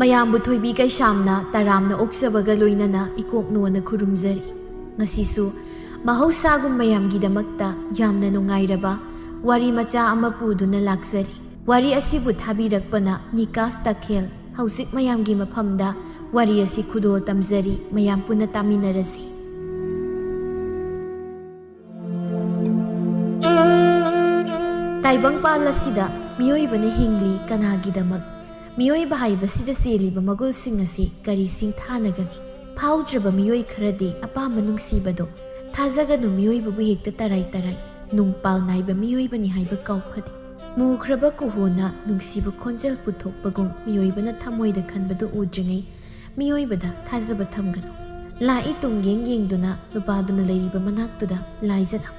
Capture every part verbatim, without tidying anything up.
ꯃꯌꯥꯝꯕꯨ ꯊꯣꯏꯕꯤ ꯀꯩꯁꯥꯝꯅ ꯇꯔꯥꯝꯅ ꯑꯣꯛꯆꯕꯒ ꯂꯣꯏꯅꯅ ꯏꯀꯣꯛ ꯅꯣꯟꯅ ꯈꯨꯔꯨꯝꯖꯔꯤ꯫ ꯉꯁꯤꯁꯨ ꯃꯍꯧꯁꯥꯒꯨꯝ ꯃꯌꯥꯝꯒꯤꯗꯃꯛꯇ ꯌꯥꯝꯅ ꯅꯨꯡꯉꯥꯏꯔꯕ ꯋꯥꯔꯤ ꯃꯆꯥ ꯑꯃ ꯄꯨꯗꯨꯅ ꯂꯥꯛꯆꯔꯤ꯫ ꯋꯥꯔꯤ ꯑꯁꯤꯕꯨ ꯊꯥꯕꯤꯔꯛꯄꯅ ꯅꯤꯀꯥꯁ ꯇꯈꯦꯜ꯫ ꯍꯧꯖꯤꯛ ꯃꯌꯥꯝꯒꯤ ꯃꯐꯝꯗ ꯋꯥꯔꯤ ꯑꯁꯤ ꯈꯨꯗꯣꯜ ꯇꯝꯖꯔꯤ, ꯃꯌꯥꯝ ꯄꯨꯟꯅ ꯇꯥꯃꯤꯟꯅꯔꯁꯤ꯫ ꯇꯥꯏꯕꯪꯄꯥꯜ ꯑꯁꯤꯗ ꯃꯤꯑꯣꯏꯕꯅ ꯍꯤꯡꯂꯤ ꯀꯅꯥꯒꯤꯗꯃꯛ? ꯃꯤꯑꯣꯏꯕ ꯍꯥꯏꯕꯁꯤꯗ ꯆꯦꯜꯂꯤꯕ ꯃꯒꯨꯜꯁꯤꯡ ꯑꯁꯤ ꯀꯔꯤ ꯁꯤꯡꯊꯥꯅꯒꯅꯤ? ꯐꯥꯎꯗ꯭ꯔꯕ ꯃꯤꯑꯣꯏ ꯈꯔꯗꯤ ꯑꯄꯥꯝꯕ ꯅꯨꯡꯁꯤꯕꯗꯣ ꯊꯥꯖꯒꯅꯨ, ꯃꯤꯑꯣꯏꯕꯕꯨ ꯍꯦꯛꯇ ꯇꯔꯥꯏ ꯇꯔꯥꯏ ꯅꯨꯡꯄꯥꯜ ꯅꯥꯏꯕ ꯃꯤꯑꯣꯏꯕꯅꯤ ꯍꯥꯏꯕ ꯀꯥꯎꯐꯗꯦ꯫ ꯃꯨꯈ꯭ꯔꯕ ꯀꯨꯍꯨꯅ ꯅꯨꯡꯁꯤꯕ ꯈꯣꯟꯖꯦꯜ ꯄꯨꯊꯣꯛꯄꯒꯨꯝ ꯃꯤꯑꯣꯏꯕꯅ ꯊꯃꯣꯏꯗ ꯈꯟꯕꯗꯨ ꯎꯗ꯭ꯔꯤꯉꯩ ꯃꯤꯑꯣꯏꯕꯗ ꯊꯥꯖꯕ ꯊꯝꯒꯅꯨ꯫ ꯂꯥꯛꯏ ꯇꯨꯡꯌꯦꯡ ꯌꯦꯡꯗꯨꯅ ꯅꯨꯄꯥꯗꯨꯅ ꯂꯩꯔꯤꯕ ꯃꯅꯥꯛꯇꯨꯗ ꯂꯥꯏꯖꯅ,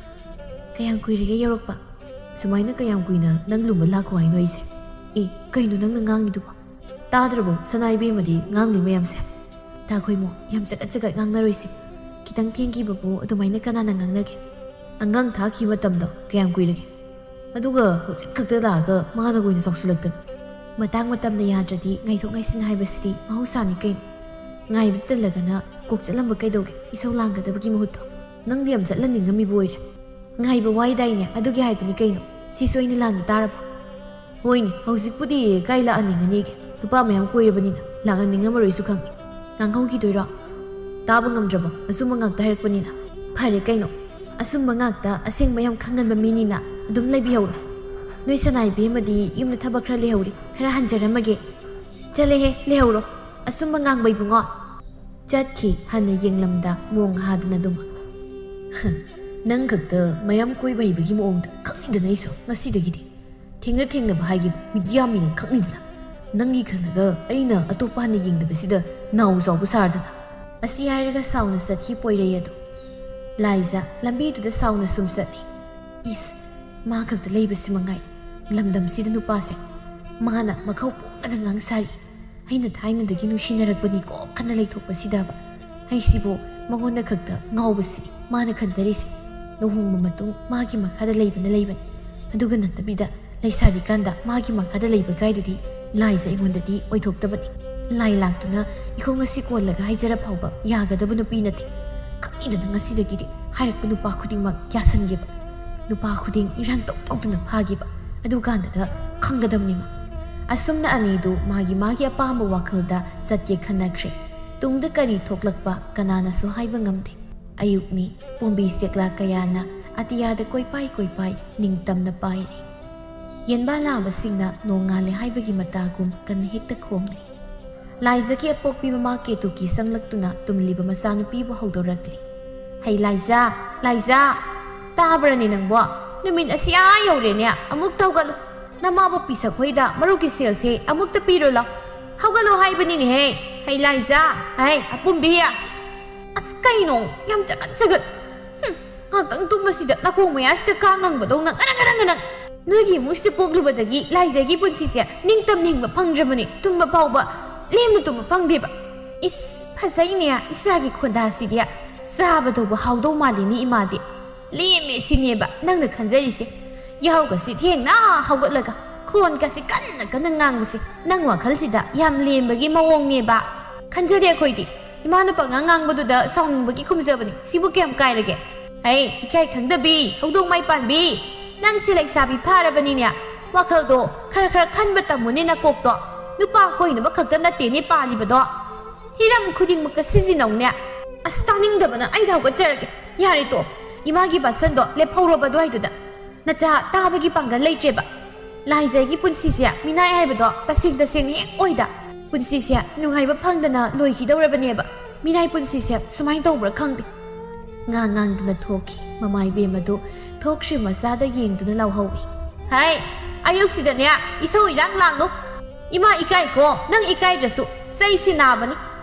"ꯀꯌꯥꯝ ꯀꯨꯏꯔꯒꯦ ꯌꯧꯔꯛꯄ? ꯁꯨꯃꯥꯏꯅ ꯀꯌꯥꯝ ꯀꯨꯏꯅ ꯅꯪ ꯂꯨꯝꯕ ꯂꯥꯛꯈꯣ ꯍꯥꯏꯅꯣ ꯑꯩꯁꯦ? ꯑꯦ, ꯀꯩꯅꯣ ꯅꯪꯅ ꯉꯥꯡꯉꯤꯗꯨꯕꯣ? ꯇꯥꯗ꯭ꯔꯕꯣ? ꯁꯅꯥ ꯏꯕꯦꯝꯃꯗꯤ ꯉꯥꯡꯂꯤ ꯃꯌꯥꯝꯁꯦ?" "ꯇꯥꯈꯣꯏꯃꯣ, ꯌꯥꯝ ꯆꯒꯠ ꯆꯒꯠ ꯉꯥꯡꯅꯔꯣꯏꯁꯦ꯫ ꯈꯤꯇꯪ ꯊꯦꯡꯈꯤꯕꯕꯨ ꯑꯗꯨꯃꯥꯏꯅ ꯀꯅꯥꯅ ꯉꯥꯡꯅꯒꯦ? ꯑꯉꯥꯡ ꯊꯥꯈꯤꯕ ꯃꯇꯝꯗꯣ ꯀꯌꯥꯝ ꯀꯨꯏꯔꯒꯦ? ꯑꯗꯨꯒ ꯍꯧꯖꯤꯛ ꯈꯛꯇ ꯂꯥꯛꯑꯒ ꯃꯥꯅ ꯑꯣꯏꯅ ꯆꯥꯎꯁꯤꯜꯂꯛꯇꯅ꯫ ꯃꯇꯥꯡ ꯃꯇꯝꯅ ꯌꯥꯗ꯭ꯔꯗꯤ ꯉꯥꯏꯊꯣꯛ ꯉꯥꯏꯁꯤꯟ ꯍꯥꯏꯕꯁꯤꯗꯤ ꯃꯍꯧꯁꯥꯅꯤ ꯀꯩꯅꯣ꯫ ꯉꯥꯏꯕ ꯇꯜꯂꯒꯅ ꯀꯣꯛ ꯆꯠꯂꯝꯕ ꯀꯩꯗꯧꯒꯦ? ꯏꯁꯧ ꯂꯥꯡꯒꯗꯕꯒꯤ ꯃꯍꯨꯠꯇꯣ꯫ ꯅꯪꯗꯤ ꯌꯥꯝ ꯆꯠꯍꯟꯅꯤꯡꯉꯝꯃꯤꯕ ꯑꯣꯏꯔꯦ꯫ ꯉꯥꯏꯕ ꯋꯥꯏꯗꯥꯏꯅꯦ? ꯑꯗꯨꯒꯤ ꯍꯥꯏꯕꯅꯤ ꯀꯩꯅꯣ꯫ ꯁꯤꯁꯨ ꯑꯩꯅ ꯂꯥꯟꯕ ꯇꯥꯔꯕ? ꯍꯣꯏꯅꯦ, ꯍꯧꯖꯤꯛꯄꯨꯗꯤ ꯀꯥꯏ ꯂꯥꯛꯍꯟꯅꯤꯡꯉꯅꯤꯒꯦ? ꯅꯨꯄꯥ ꯃꯌꯥꯝ ꯀꯣꯏꯔꯕꯅꯤꯅ ꯂꯥꯛꯍꯟꯅꯤꯡꯉꯝꯃꯔꯣꯏꯁꯨ ꯈꯪꯉꯤ꯫ ꯉꯥꯡꯍꯧꯈꯤꯗꯣꯏꯔꯣ? ꯇꯥꯕ ꯉꯝꯗ꯭ꯔꯕꯣ? ꯑꯆꯨꯝꯕ ꯉꯥꯛꯇ ꯍꯥꯏꯔꯛꯄꯅꯤꯅ꯫ ꯐꯔꯦ ꯀꯩꯅꯣ, ꯑꯆꯨꯝꯕ ꯉꯥꯛꯇ, ꯑꯁꯦꯡꯕ ꯌꯥꯝ ꯈꯪꯒꯟꯕ ꯃꯤꯅꯤꯅ ꯑꯗꯨꯝ ꯂꯩꯕꯤꯍꯧꯔꯣ꯫ ꯅꯣꯏ ꯁꯅꯥ ꯏꯕꯦꯝꯃꯗꯤ ꯌꯨꯝꯗ ꯊꯕꯛ ꯈꯔ ꯂꯩꯍꯧꯔꯤ, ꯈꯔ ꯍꯟꯖꯔꯝꯃꯒꯦ꯫ ꯆꯠꯂꯦꯍꯦ, ꯂꯩꯍꯧꯔꯣ꯫ ꯑꯆꯨꯝꯕ ꯉꯥꯡꯕ ꯏꯕꯨꯡꯉꯣ꯫ ꯆꯠꯈꯤ ꯍꯟꯅ ꯌꯦꯡꯂꯝꯗ ꯃꯣꯡ ꯍꯥꯗꯅ ꯑꯗꯨꯝ꯫ ꯅꯪ ꯈꯛꯇ ꯃꯌꯥꯝ ꯀꯣꯏꯕ ꯍꯩꯕꯒꯤ ꯃꯑꯣꯡꯗ ꯈꯪꯅꯤꯗꯅ ꯑꯩꯁꯨ ꯉꯁꯤꯗꯒꯤꯗꯤ꯫ ꯊꯦꯡꯅ ꯊꯦꯡꯅꯕ ꯍꯥꯏꯒꯤꯕ ꯃꯤꯗꯤꯌꯥ ꯃꯤꯅ ꯈꯪꯅꯤꯗꯅ꯫ ꯅꯪꯒꯤ ꯈꯜꯂꯒ ꯑꯩꯅ ꯑꯇꯣꯞꯄ ꯍꯥꯟꯅ ꯌꯦꯡꯗꯕꯁꯤꯗ ꯅꯥꯎ ꯆꯥꯎꯕ ꯁꯥꯔꯗꯅ꯫ ꯑꯁꯤ ꯍꯥꯏꯔꯒ ꯁꯥꯎꯅ ꯆꯠꯈꯤ ꯄꯣꯏꯔꯩ ꯑꯗꯣ꯫ ꯂꯥꯏꯖ ꯂꯝꯕꯤꯗꯨꯗ ꯁꯥꯎꯅ ꯁꯨꯝ ꯆꯠꯂꯤ꯫ ꯏꯁ, ꯃꯥ ꯈꯛꯇ ꯂꯩꯕꯁꯤ ꯃꯉꯥꯏ꯫ ꯂꯝꯗꯝꯁꯤꯗ ꯅꯨꯄꯥꯁꯦ꯫ ꯃꯥꯅ ꯃꯈꯧ ꯄꯣꯛꯅꯒ ꯉꯥꯡ ꯁꯥꯔꯤ꯫ ꯑꯩꯅ ꯊꯥꯏꯅꯗꯒꯤ ꯅꯨꯡꯁꯤꯅꯔꯛꯄꯅꯤꯀꯣ ꯈꯟꯅ ꯂꯩꯊꯣꯛꯄꯁꯤꯗꯕ꯫ ꯑꯩꯁꯤꯕꯨ ꯃꯉꯣꯟꯗ ꯈꯛꯇ ꯉꯥꯎꯕꯁꯤ꯫ ꯃꯥꯅ ꯈꯟꯖꯔꯤꯁꯦ, ꯂꯨꯍꯣꯡꯕ ꯃꯇꯨꯡ ꯃꯥꯒꯤ ꯃꯈꯥꯗ ꯂꯩꯕꯅ ꯂꯩꯕꯅꯤ, ꯑꯗꯨꯒ ꯅꯠꯇꯕꯤꯗ ꯂꯩꯁꯥꯔꯤꯀꯥꯟꯗ ꯃꯥꯒꯤ ꯃꯈꯥꯗ ꯂꯩꯕ ꯀꯥꯏꯗꯨꯗꯤ ꯂꯥꯏꯖ ꯑꯩꯉꯣꯟꯗꯗꯤ ꯑꯣꯏꯊꯣꯛꯇꯕꯅꯤ꯫ ꯂꯥꯏ ꯂꯥꯛꯇꯨꯅ ꯏꯈꯣꯡ ꯑꯁꯤ ꯀꯣꯜꯂꯒ ꯍꯥꯏꯖꯔ ꯐꯥꯎꯕ ꯌꯥꯒꯗꯕ ꯅꯨꯄꯤ ꯅꯠꯇꯦ꯫ ꯈꯪꯉꯤꯗꯅ ꯉꯁꯤꯗꯒꯤꯗꯤ ꯍꯥꯏꯔꯛꯄ ꯅꯨꯄꯥ ꯈꯨꯗꯤꯡꯃꯛ ꯌꯥꯁꯟꯒꯦꯕ, ꯅꯨꯄꯥ ꯈꯨꯗꯤꯡ ꯏꯔꯥꯡ ꯇꯧ ꯇꯧꯗꯨꯅ ꯐꯥꯒꯦꯕ, ꯑꯗꯨꯀꯥꯟꯗꯗ ꯈꯪꯒꯗꯕꯅꯤ ꯃꯥ꯫ ꯑꯁꯨꯝꯅ ꯑꯅꯤꯗꯨ ꯃꯥꯒꯤ ꯃꯥꯒꯤ ꯑꯄꯥꯝꯕ ꯋꯥꯈꯜꯗ ꯆꯠꯀꯦ ꯈꯟꯅꯈ꯭ꯔꯦ꯫ ꯇꯨꯡꯗ ꯀꯔꯤ ꯊꯣꯛꯂꯛꯄ ꯀꯅꯥꯅꯁꯨ ꯍꯥꯏꯕ ꯉꯝꯗꯦ꯫ ꯑꯌꯨꯛꯅꯤ, ꯄꯣꯝꯕꯤ ꯆꯦꯛꯂꯥ ꯀꯌꯥꯅ ꯑꯇꯤꯌꯥꯗ ꯀꯣꯏꯄꯥꯏ ꯀꯣꯏꯄꯥꯏ ꯅꯤꯡꯇꯝꯅ ꯄꯥꯏꯔꯤ꯫ ꯌꯦꯟꯕꯥ ꯂꯥꯕꯁꯤꯡꯅ ꯅꯣꯡꯉꯥꯜꯂꯦ ꯍꯥꯏꯕꯒꯤ ꯃꯇꯥꯒꯨꯝ ꯀꯟꯅ ꯍꯦꯛꯇ ꯈꯣꯡꯂꯤ꯫ ꯂꯥꯏꯖꯒꯤ ꯑꯄꯣꯛꯄꯤ ꯃꯃꯥ ꯀꯦꯇꯨꯀꯤ ꯆꯪꯂꯛꯇꯨꯅ ꯇꯨꯝꯂꯤꯕ ꯃꯆꯥꯅꯨꯄꯤꯕꯨ ꯍꯧꯗꯣꯔꯛꯂꯤ꯫ "ꯍꯩ ꯂꯥꯏꯖ, ꯂꯥꯏꯖ, ꯇꯥꯕ꯭ꯔꯅꯦ ꯅꯪꯕꯣ? ꯅꯨꯃꯤꯠ ꯑꯁꯤ ꯑꯥ ꯌꯧꯔꯦꯅꯦ, ꯑꯃꯨꯛꯇ ꯍꯧꯒꯠꯂꯣ꯫ ꯅꯃꯥꯕꯣꯛ ꯄꯤꯁꯛ ꯍꯣꯏꯗ ꯃꯔꯨꯞꯀꯤ ꯁꯦꯜꯁꯦ ꯑꯃꯨꯛꯇ ꯄꯤꯔꯨ ꯂꯥꯎ꯫ ꯍꯧꯒꯠꯂꯣ ꯍꯥꯏꯕꯅꯤꯅꯦꯍꯦ, ꯍꯩ ꯂꯥꯏꯖ, ꯍꯩ ꯑꯄꯨꯝꯕꯤ꯫ ꯑꯁ ꯀꯩꯅꯣ, ꯌꯥꯝ ꯆꯒꯠ ꯆꯒꯠ꯫ ꯍꯨꯝ, ꯉꯥꯛꯇꯪ ꯇꯨꯝꯕꯁꯤꯗ ꯅꯥꯀꯣꯡ ꯃꯌꯥꯁꯤꯗ ꯀꯥꯡ ꯉꯪꯕꯗꯧꯅ ꯉꯔꯪ ꯉꯔꯪ ꯉꯔꯪ꯫ ꯅꯣꯏꯒꯤ ꯏꯃꯨꯡꯁꯤꯗ ꯄꯣꯛꯂꯨꯕꯗꯒꯤ ꯂꯥꯏꯖꯒꯤ ꯄꯨꯟꯁꯤꯁꯦ ꯅꯤꯡꯇꯝ ꯅꯤꯡꯕ ꯐꯪꯗ꯭ꯔꯕꯅꯤ, ꯇꯨꯝꯕ ꯐꯥꯎꯕ ꯂꯦꯝꯅ ꯇꯨꯝꯕ ꯐꯪꯗꯦꯕ꯫ ꯏꯁ, ꯐꯖꯩꯅꯦ ꯏꯆꯥꯒꯤ ꯈꯣꯟꯗꯥꯁꯤꯗꯤ, ꯆꯥꯕꯗꯕꯨ ꯍꯥꯎꯗꯧ ꯃꯥꯜꯂꯤꯅꯦ ꯏꯃꯥꯗꯤ꯫ ꯂꯦꯝꯃꯦ ꯁꯤꯅꯦꯕ ꯅꯪꯅ ꯈꯟꯖꯔꯤꯁꯦ꯫ ꯌꯥꯍꯧꯒꯁꯤ ꯊꯦꯡꯅ ꯍꯧꯒꯠꯂꯒ ꯈꯣꯟꯒꯁꯤ ꯀꯟꯅ ꯀꯟꯅ ꯉꯥꯡꯕꯁꯦ ꯅꯪ ꯋꯥꯈꯜꯁꯤꯗ ꯌꯥꯝ ꯂꯦꯝꯕꯒꯤ ꯃꯑꯣꯡꯅꯦꯕ꯫ ꯈꯟꯖꯗꯦ ꯑꯩꯈꯣꯏꯗꯤ꯫ ꯏꯃꯥꯅ ꯄꯉꯥꯡ ꯉꯥꯡꯕꯗꯨꯗ ꯁꯥꯎꯅꯤꯡꯕꯒꯤ ꯈꯨꯝꯖꯕꯅꯤ꯫ ꯁꯤꯕꯨ ꯀꯌꯥꯝ ꯀꯥꯏꯔꯒꯦ? ꯍꯩ, ꯏꯀꯥꯏ ꯈꯪꯗꯕꯤ, ꯍꯧꯗꯣꯡ ꯃꯥꯏ ꯄꯥꯟꯕꯤ, ꯅꯪꯁꯦ ꯂꯩꯁꯥꯕꯤ ꯐꯥꯔꯕꯅꯤꯅꯦ꯫ ꯋꯥꯈꯜꯗꯣ ꯈꯔ ꯈꯔ ꯈꯟꯕ ꯇꯝꯃꯨꯅꯦ ꯅꯀꯣꯛꯇꯣ꯫ ꯅꯨꯄꯥ ꯀꯣꯏꯅꯕ ꯈꯛꯇ ꯅꯠꯇꯦꯅꯦ ꯄꯥꯜꯂꯤꯕꯗꯣ꯫ ꯍꯤꯔꯝ ꯈꯨꯗꯤꯡꯃꯛꯇ ꯁꯤꯖꯤꯟꯅꯧꯅꯦ꯫ ꯑꯁ, ꯇꯥꯅꯤꯡꯗꯕꯅ ꯑꯩꯗ ꯍꯧꯒꯠꯆꯔꯒꯦ꯫ ꯌꯥꯔꯦ ꯇꯣ, ꯏꯃꯥꯒꯤ ꯕꯥꯁꯟꯗꯣ ꯂꯦꯞꯍꯧꯔꯣꯕ ꯑꯗꯨꯋꯥꯏꯗꯨꯗ꯫ ꯅꯆꯥ ꯇꯥꯕꯒꯤ ꯄꯥꯡꯒꯜ ꯂꯩꯇ꯭ꯔꯦꯕ꯫ ꯂꯥꯏꯖꯒꯤ ꯄꯨꯟꯁꯤꯁꯦ ꯃꯤꯅꯥꯏ ꯍꯥꯏꯕꯗꯣ ꯇꯁꯦꯡ ꯇꯁꯦꯡꯅ ꯍꯦꯛ ꯑꯣꯏꯗ꯫ ꯄꯨꯟꯁꯤꯁꯦ ꯅꯨꯡꯉꯥꯏꯕ ꯐꯪꯗꯅ ꯂꯣꯏꯈꯤꯗꯧꯔꯕꯅꯦꯕ꯫ ꯃꯤꯅꯥꯏ ꯄꯨꯟꯁꯤꯁꯦ ꯁꯨꯃꯥꯏꯅ ꯇꯧꯕ꯭ꯔꯥ ꯈꯪꯗꯦ꯫ ꯉꯥ ꯉꯥꯡꯗꯨꯅ ꯊꯣꯛꯈꯤ꯫ ꯃꯃꯥ ꯏꯕꯦꯝ ꯑꯗꯨ ꯊꯣꯛꯈ꯭ꯔꯤ ꯃꯆꯥꯗ ꯌꯦꯡꯗꯨꯅ ꯂꯥꯎꯍꯧꯏ꯫ ꯍꯥꯏ, ꯑꯌꯨꯛꯁꯤꯗꯅꯦ ꯏꯁꯧ ꯏꯔꯥꯡ ꯂꯥꯡꯅꯨ꯫ ꯏꯃꯥ ꯏꯀꯥꯏꯀꯣ, ꯅꯪ ꯏꯀꯥꯏꯗ꯭ꯔꯁꯨ ꯆꯩꯁꯤ ꯅꯥꯕꯅꯤ꯫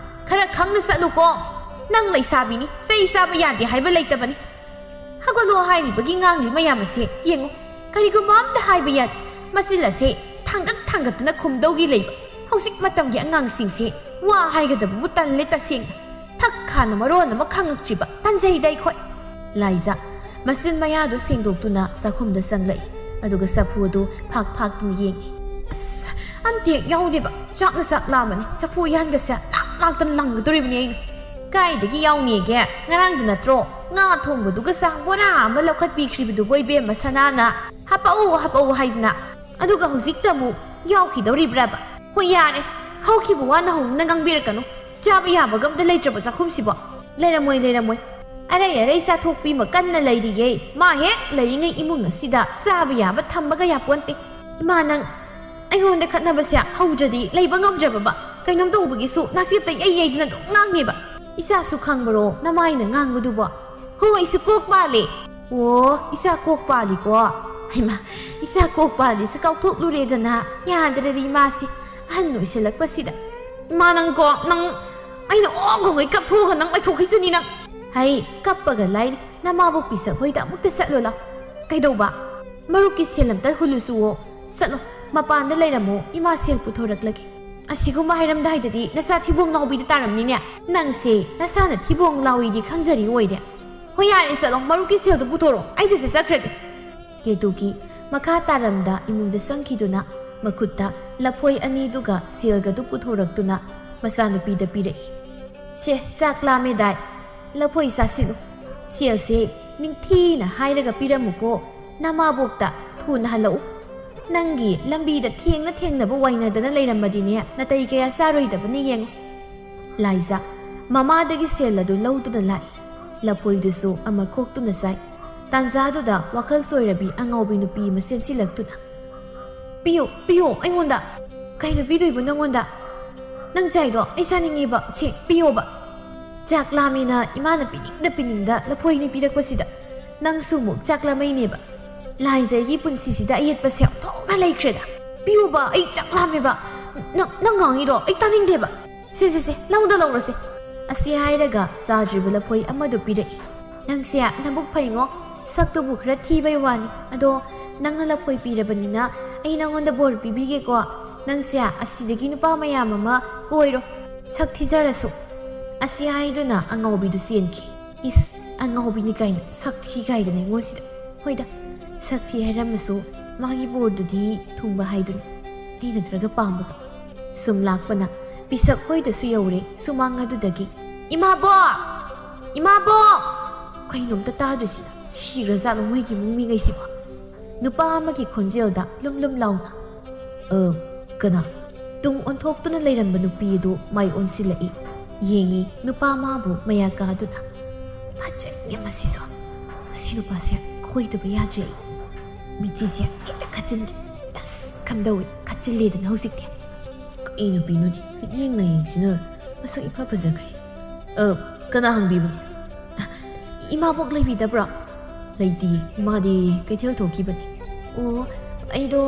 ꯈꯔ ꯈꯪꯅ ꯆꯠꯂꯨꯀꯣ꯫ ꯅꯪ ꯂꯩꯁꯥꯕꯤꯅꯤ, ꯆꯩ ꯆꯥꯕ ꯌꯥꯗꯦ ꯍꯥꯏꯕ ꯂꯩꯇꯕꯅꯤ꯫ ꯍꯧꯒꯠꯂꯣ ꯍꯥꯏꯔꯤꯕꯒꯤ ꯉꯥꯡꯂꯤ ꯃꯌꯥꯝ ꯑꯁꯦ ꯌꯦꯡꯉꯨ꯫ ꯀꯔꯤꯒꯨꯝꯕ ꯑꯝꯇ ꯍꯥꯏꯕ ꯌꯥꯗꯦ꯫ ꯃꯆꯤꯜ ꯑꯁꯦ ꯊꯥꯡꯒꯠ ꯊꯥꯡꯒꯠꯇꯨꯅ ꯈꯨꯝꯗꯧꯒꯤ ꯂꯩꯕ꯫ ꯍꯧꯖꯤꯛ ꯃꯇꯝꯒꯤ ꯑꯉꯥꯡꯁꯤꯡꯁꯦ ꯋꯥ ꯍꯥꯏꯒꯗꯕꯕꯨ ꯇꯜꯂꯦ ꯇꯁꯦꯡꯅ꯫ ꯊꯛ ꯈꯥꯅ ꯃꯔꯣꯟ ꯑꯃ ꯈꯪꯉꯛꯇ꯭ꯔꯤꯕ꯫ ꯇꯟꯖꯩꯗ ꯑꯩꯈꯣꯏ꯫ ꯂꯥꯏꯖ ꯃꯆꯤꯟ ꯃꯌꯥꯗꯨ ꯁꯦꯡꯗꯣꯛꯇꯨꯅ ꯆꯥꯛꯈꯨꯝꯗ ꯆꯪꯂꯛꯏ꯫ ꯑꯗꯨꯒ ꯆꯐꯨ ꯑꯗꯨ ꯐꯥꯛ ꯐꯥꯛꯇꯨꯅ ꯌꯦꯡꯏ꯫ "ꯑꯁ, ꯑꯝꯇꯦꯛ ꯌꯥꯎꯗꯦꯕ꯫ ꯆꯥꯛꯅ ꯆꯥꯛ ꯂꯥꯝꯕꯅꯤ꯫ ꯆꯐꯨ ꯌꯥꯟꯒꯁꯦ ꯂꯥꯛ ꯂꯥꯛꯇꯅ ꯂꯪꯒꯗꯧꯔꯤꯕꯅꯤ ꯑꯩꯅ꯫" "ꯀꯥꯏꯗꯒꯤ ꯌꯥꯎꯅꯤꯒꯦ? ꯉꯔꯥꯡꯗ ꯅꯠꯇ꯭ꯔꯣ ꯉꯥ ꯊꯣꯡꯕꯗꯨꯒ ꯆꯥꯛ ꯕꯣꯔꯥ ꯑꯃ ꯂꯧꯈꯠꯄꯤꯈ꯭ꯔꯤꯕꯗꯨꯕꯣ ꯏꯕꯦꯝꯃ ꯁꯅꯥꯅ? ꯍꯥꯄꯛꯎ, ꯍꯥꯄꯛꯎ ꯍꯥꯏꯗꯅ꯫ ꯑꯗꯨꯒ ꯍꯧꯖꯤꯛꯇ ꯑꯃꯨꯛ ꯌꯥꯎꯈꯤꯗꯧꯔꯤꯕ꯭ꯔꯕ?" "ꯍꯣꯏ, ꯌꯥꯔꯦ꯫ ꯍꯧꯈꯤꯕ ꯋꯥ ꯅꯧꯍꯧꯅꯅ ꯉꯥꯡꯕꯤꯔꯛꯀꯅꯨ꯫ ꯆꯥꯕ ꯌꯥꯕꯒ ꯑꯝꯇ ꯂꯩꯇ꯭ꯔꯕ ꯆꯥꯛꯈꯨꯝꯁꯤꯕꯣ?" "ꯂꯩꯔꯝꯃꯣꯏ, ꯂꯩꯔꯝꯃꯣꯏ꯫ ꯑꯔꯩ ꯑꯔꯩ ꯆꯥꯊꯣꯛꯄꯤꯃ ꯀꯟꯅ ꯂꯩꯔꯤꯌꯦ꯫ ꯃꯥ ꯍꯦꯛ ꯂꯩꯔꯤꯉꯩ ꯏꯃꯨꯡ ꯑꯁꯤꯗ ꯆꯥꯕ ꯌꯥꯕ ꯊꯝꯕꯒ ꯌꯥꯄꯣꯟꯇꯦ꯫ ꯏꯃꯥ, ꯅꯪ ꯑꯩꯉꯣꯟꯗ ꯈꯠꯅꯕꯁꯦ ꯍꯧꯗ꯭ꯔꯗꯤ ꯂꯩꯕ ꯉꯝꯗ꯭ꯔꯕꯕ? ꯀꯩꯅꯣꯝ ꯇꯧꯕꯒꯤꯁꯨ ꯅꯥꯆꯦꯞꯇ ꯌꯩ ꯌꯩꯗꯅ ꯑꯗꯨꯝ ꯉꯥꯡꯉꯦꯕ꯫ ꯏꯆꯥꯁꯨ ꯈꯪꯕꯔꯣ ꯅꯃꯥꯏꯅ ꯉꯥꯡꯕꯗꯨꯕꯣ?" "ꯍꯣ, ꯑꯩꯁꯨ ꯀꯣꯛ ꯄꯥꯜꯂꯦ꯫" "ꯑꯣ, ꯏꯆꯥ ꯀꯣꯛ ꯄꯥꯜꯂꯤꯀꯣ꯫ ꯍꯩꯃꯥ, ꯏꯆꯥ ꯀꯣꯛ ꯄꯥꯜꯂꯤꯁꯨ ꯀꯥꯎꯊꯣꯛꯂꯨꯔꯦꯗꯅ꯫ ꯌꯥꯗ꯭ꯔꯗꯤ ꯏꯃꯥꯁꯤ ꯑꯍꯟ ꯑꯣꯏꯁꯜꯂꯛꯄꯁꯤꯗ꯫" "ꯏꯃꯥ, ꯅꯪꯀꯣ, ꯅꯪ ꯑꯩꯅ ꯑꯣ ꯈꯣꯡꯒꯩ ꯀꯞꯊꯣꯛꯑꯒ ꯅꯪ ꯂꯩꯊꯣꯛꯈꯤꯁꯅꯤ ꯅꯪ꯫" "ꯍꯩ, ꯀꯞꯄꯒ ꯂꯥꯏꯔꯤ꯫ ꯅꯃꯥꯕꯣꯛ ꯄꯤꯁꯛ ꯍꯣꯏꯗ ꯑꯃꯨꯛꯇ ꯆꯠꯂꯨ ꯂꯥꯎ꯫" "ꯀꯩꯗꯧꯕ?" "ꯃꯔꯨꯞꯀꯤ ꯁꯦꯜ ꯑꯝꯇ ꯍꯨꯜꯂꯨꯆꯨꯋꯣ꯫ ꯆꯠꯂꯣ, ꯃꯄꯥꯟꯗ ꯂꯩꯔꯝꯃꯣ, ꯏꯃꯥ ꯁꯦꯜ ꯄꯨꯊꯣꯔꯛꯂꯒꯦ꯫" "ꯑꯁꯤꯒꯨꯝꯕ ꯍꯥꯏꯔꯝꯗꯥꯏꯗꯗꯤ ꯅꯆꯥ ꯊꯤꯕꯣꯡ ꯂꯥꯎꯕꯤꯗ ꯇꯥꯔꯝꯅꯤꯅꯦ꯫ ꯅꯪꯁꯦ ꯅꯁꯥꯅ ꯊꯤꯕꯣꯡ ꯂꯥꯎꯏꯗꯤ ꯈꯪꯖꯔꯤ ꯑꯣꯏꯔꯦ꯫ ꯍꯣꯏ, ꯌꯥꯔꯦ, ꯆꯠꯂꯣ, ꯃꯔꯨꯞꯀꯤ ꯁꯦꯜꯗꯨ ꯄꯨꯊꯣꯔꯛꯑꯣ, ꯑꯩꯗ ꯆꯠꯆꯈ꯭ꯔꯒꯦ꯫" ꯀꯦꯇꯨꯀꯤ ꯃꯈꯥ ꯇꯥꯔꯝꯗ ꯏꯃꯨꯡꯗ ꯆꯪꯈꯤꯗꯨꯅ ꯃꯈꯨꯠꯇ ꯂꯐꯣꯏ ꯑꯅꯤꯗꯨꯒ ꯁꯦꯜꯒꯗꯨ ꯄꯨꯊꯣꯔꯛꯇꯨꯅ ꯃꯆꯥꯅꯨꯄꯤꯗ ꯄꯤꯔꯛꯏ꯫ "ꯁꯦ, ꯆꯥꯛ ꯂꯥꯝꯃꯦꯗꯥꯏ, ꯂꯐꯣꯏ ꯆꯥꯁꯤꯜꯂꯨ꯫ ꯁꯦꯜꯁꯦ ꯅꯤꯡꯊꯤꯅ ꯍꯥꯏꯔꯒ ꯄꯤꯔꯝꯃꯨꯀꯣ, ꯅꯃꯥꯕꯣꯛꯇ ꯊꯨꯅ ꯍꯜꯂꯛꯎ꯫ ꯅꯪꯒꯤ ꯂꯝꯕꯤꯗ ꯊꯦꯡꯅ ꯊꯦꯡꯅꯕ ꯋꯥꯏꯅꯗꯅ ꯂꯩꯔꯝꯃꯗꯤꯅꯦ, ꯅꯥꯇꯩ ꯀꯌꯥ ꯆꯥꯔꯣꯏꯗꯕꯅꯤ ꯌꯦꯡꯉꯨ꯫" ꯂꯥꯏꯖ ꯃꯃꯥꯗꯒꯤ ꯁꯦꯜ ꯑꯗꯨ ꯂꯧꯗꯨꯅ ꯂꯥꯛꯏ꯫ ꯂꯐꯣꯏꯗꯨꯁꯨ ꯑꯃ ꯈꯣꯛꯇꯨꯅ ꯆꯥꯏ꯫ ꯇꯥꯟꯖꯥꯗꯨꯗ ꯋꯥꯈꯜ ꯆꯣꯏꯔꯕꯤ ꯑꯉꯥꯎꯕꯤ ꯅꯨꯄꯤ ꯑꯃ ꯆꯦꯟꯁꯤꯜꯂꯛꯇꯨꯅ, "ꯄꯤꯌꯣ, ꯄꯤꯌꯣ ꯑꯩꯉꯣꯟꯗ꯫" "ꯀꯩꯅꯣ ꯄꯤꯗꯣꯏꯕ ꯅꯪꯉꯣꯟꯗ? ꯅꯪ ꯆꯥꯏꯗꯣ ꯑꯩ ꯆꯥꯅꯤꯡꯉꯦꯕ, ꯁꯦ, ꯄꯤꯌꯣꯕ꯫" "ꯆꯥꯛ ꯂꯥꯝꯃꯦꯅ ꯏꯃꯥꯅ ꯄꯤꯅꯤꯡꯗ ꯄꯤꯅꯤꯡꯗ ꯂꯐꯣꯏꯅꯤ ꯄꯤꯔꯛꯄꯁꯤꯗ ꯅꯪꯁꯨ ꯑꯃꯨꯛ ꯆꯥꯛ ꯂꯥꯝꯃꯩꯅꯦꯕ꯫ ꯂꯥꯏꯖ ꯑꯩꯒꯤ ꯄꯨꯟꯁꯤꯁꯤꯗ ꯑꯌꯦꯠꯄꯁꯦ ꯑꯣꯟꯊꯣꯛꯅ ꯂꯩꯈ꯭ꯔꯦꯗ꯫ ꯄꯤꯌꯣꯕ, ꯑꯩ ꯆꯥꯛ ꯂꯥꯝꯃꯦꯕ꯫ ꯅꯪ, ꯅꯪ ꯉꯥꯡꯉꯤꯗꯣ ꯑꯩ ꯇꯥꯅꯤꯡꯗꯦꯕ꯫ ꯁꯦ, ꯁꯦ, ꯁꯦ, ꯂꯧꯗ ꯂꯧꯔꯁꯦ꯫" ꯑꯁꯤ ꯍꯥꯏꯔꯒ ꯆꯥꯗ꯭ꯔꯤꯕ ꯂꯐꯣꯏ ꯑꯃꯗꯨ ꯄꯤꯔꯛꯏ꯫ "ꯅꯪꯁꯦ ꯅꯕꯨꯛ ꯐꯩꯉꯣ, ꯁꯛꯇꯨꯕꯨ ꯈꯔ ꯊꯤꯕꯩ ꯋꯥꯅꯤ꯫ ꯑꯗꯣ ꯅꯪꯅ ꯂꯐꯣꯏ ꯄꯤꯔꯕꯅꯤꯅ ꯑꯩ ꯅꯪꯉꯣꯟꯗ ꯕꯣꯔ ꯄꯤꯕꯤꯒꯦꯀꯣ꯫ ꯅꯪꯁꯦ ꯑꯁꯤꯗꯒꯤ ꯅꯨꯄꯥ ꯃꯌꯥꯝ ꯑꯃ ꯀꯣꯏꯔꯣ, ꯁꯛ ꯊꯤꯖꯔꯁꯨ꯫" ꯑꯁꯤ ꯍꯥꯏꯗꯨꯅ ꯑꯉꯥꯎꯕꯤꯗꯨ ꯆꯦꯟꯈꯤ꯫ ꯏꯁ, ꯑꯉꯥꯎꯕꯤꯅꯤ ꯀꯥꯏꯅ ꯁꯛ ꯊꯤ ꯀꯥꯏꯗꯅ ꯑꯩꯉꯣꯟꯁꯤꯗ꯫ ꯍꯣꯏꯗ, ꯁꯛ ꯊꯤ ꯍꯥꯏꯔꯝꯃꯁꯨ ꯃꯥꯒꯤ ꯕꯣꯔꯗꯨꯗꯤ ꯊꯨꯡꯕ ꯍꯥꯏꯗꯨꯅꯤ꯫ ꯑꯩꯅ ꯈꯔꯒ ꯄꯥꯝꯕꯗꯣ꯫ ꯁꯨꯝ ꯂꯥꯛꯄꯅ ꯄꯤꯁꯛ ꯍꯣꯏꯗꯁꯨ ꯌꯧꯔꯦ ꯁꯨꯃꯥꯡ ꯑꯗꯨꯗꯒꯤ꯫ "ꯏꯃꯥꯕꯣꯛ! ꯏꯃꯥꯕꯣꯛ!" ꯀꯩꯅꯣꯝꯇ ꯇꯥꯗ꯭ꯔꯤꯁꯤꯅ꯫ ꯁꯤꯔꯖꯥꯠꯂꯣ ꯃꯣꯏꯒꯤ ꯏꯃꯨꯡ ꯃꯤꯉꯩꯁꯤꯕꯣ? ꯅꯨꯄꯥ ꯑꯃꯒꯤ ꯈꯣꯟꯖꯦꯜꯗ ꯂꯨꯝ ꯂꯨꯝ ꯂꯥꯎꯅ꯫ "ꯑ, ꯀꯅꯥ?" ꯇꯨꯡ ꯑꯣꯟꯊꯣꯛꯇꯨꯅ ꯂꯩꯔꯝꯕ ꯅꯨꯄꯤ ꯑꯗꯨ ꯃꯥꯏ ꯑꯣꯟꯁꯤꯜꯂꯛꯏ꯫ ꯌꯦꯡꯉꯤ ꯅꯨꯄꯥ ꯑꯃꯕꯨ ꯃꯌꯥ ꯀꯥꯗꯨꯅ꯫ "ꯐꯠꯖꯩꯅꯦ ꯃꯁꯤꯁꯨ꯫ ꯃꯁꯤ ꯅꯨꯄꯥꯁꯦ ꯈꯣꯏꯗꯕ ꯌꯥꯗ꯭ꯔꯦ ꯑꯩ꯫ ꯃꯤꯠꯁꯤꯁꯦ ꯍꯦꯛꯇ ꯈꯠꯆꯤꯟꯒꯦ꯫ ꯑꯁ, ꯀꯝꯗꯧꯏ? ꯈꯠꯆꯤꯜꯂꯦꯗꯅ ꯍꯧꯖꯤꯛꯇꯤ꯫ ꯀꯩ ꯅꯨꯄꯤꯅꯣꯅꯦ? ꯃꯤꯠꯌꯦꯡ ꯅꯥꯌꯦꯡꯁꯤꯅ ꯃꯁꯛ ꯏꯐ ꯐꯖꯈꯩ꯫ ꯑ, ꯀꯅꯥ ꯍꯪꯕꯤꯕꯅꯣ?" "ꯏꯃꯥꯕꯣꯛ ꯂꯩꯕꯤꯗꯕ꯭ꯔꯣ?" "ꯂꯩꯇꯤꯌꯦ, ꯃꯥꯗꯤ ꯀꯩꯊꯦꯜ ꯊꯣꯛꯈꯤꯕꯅꯦ꯫" "ꯑꯣ, ꯑꯩꯗꯣ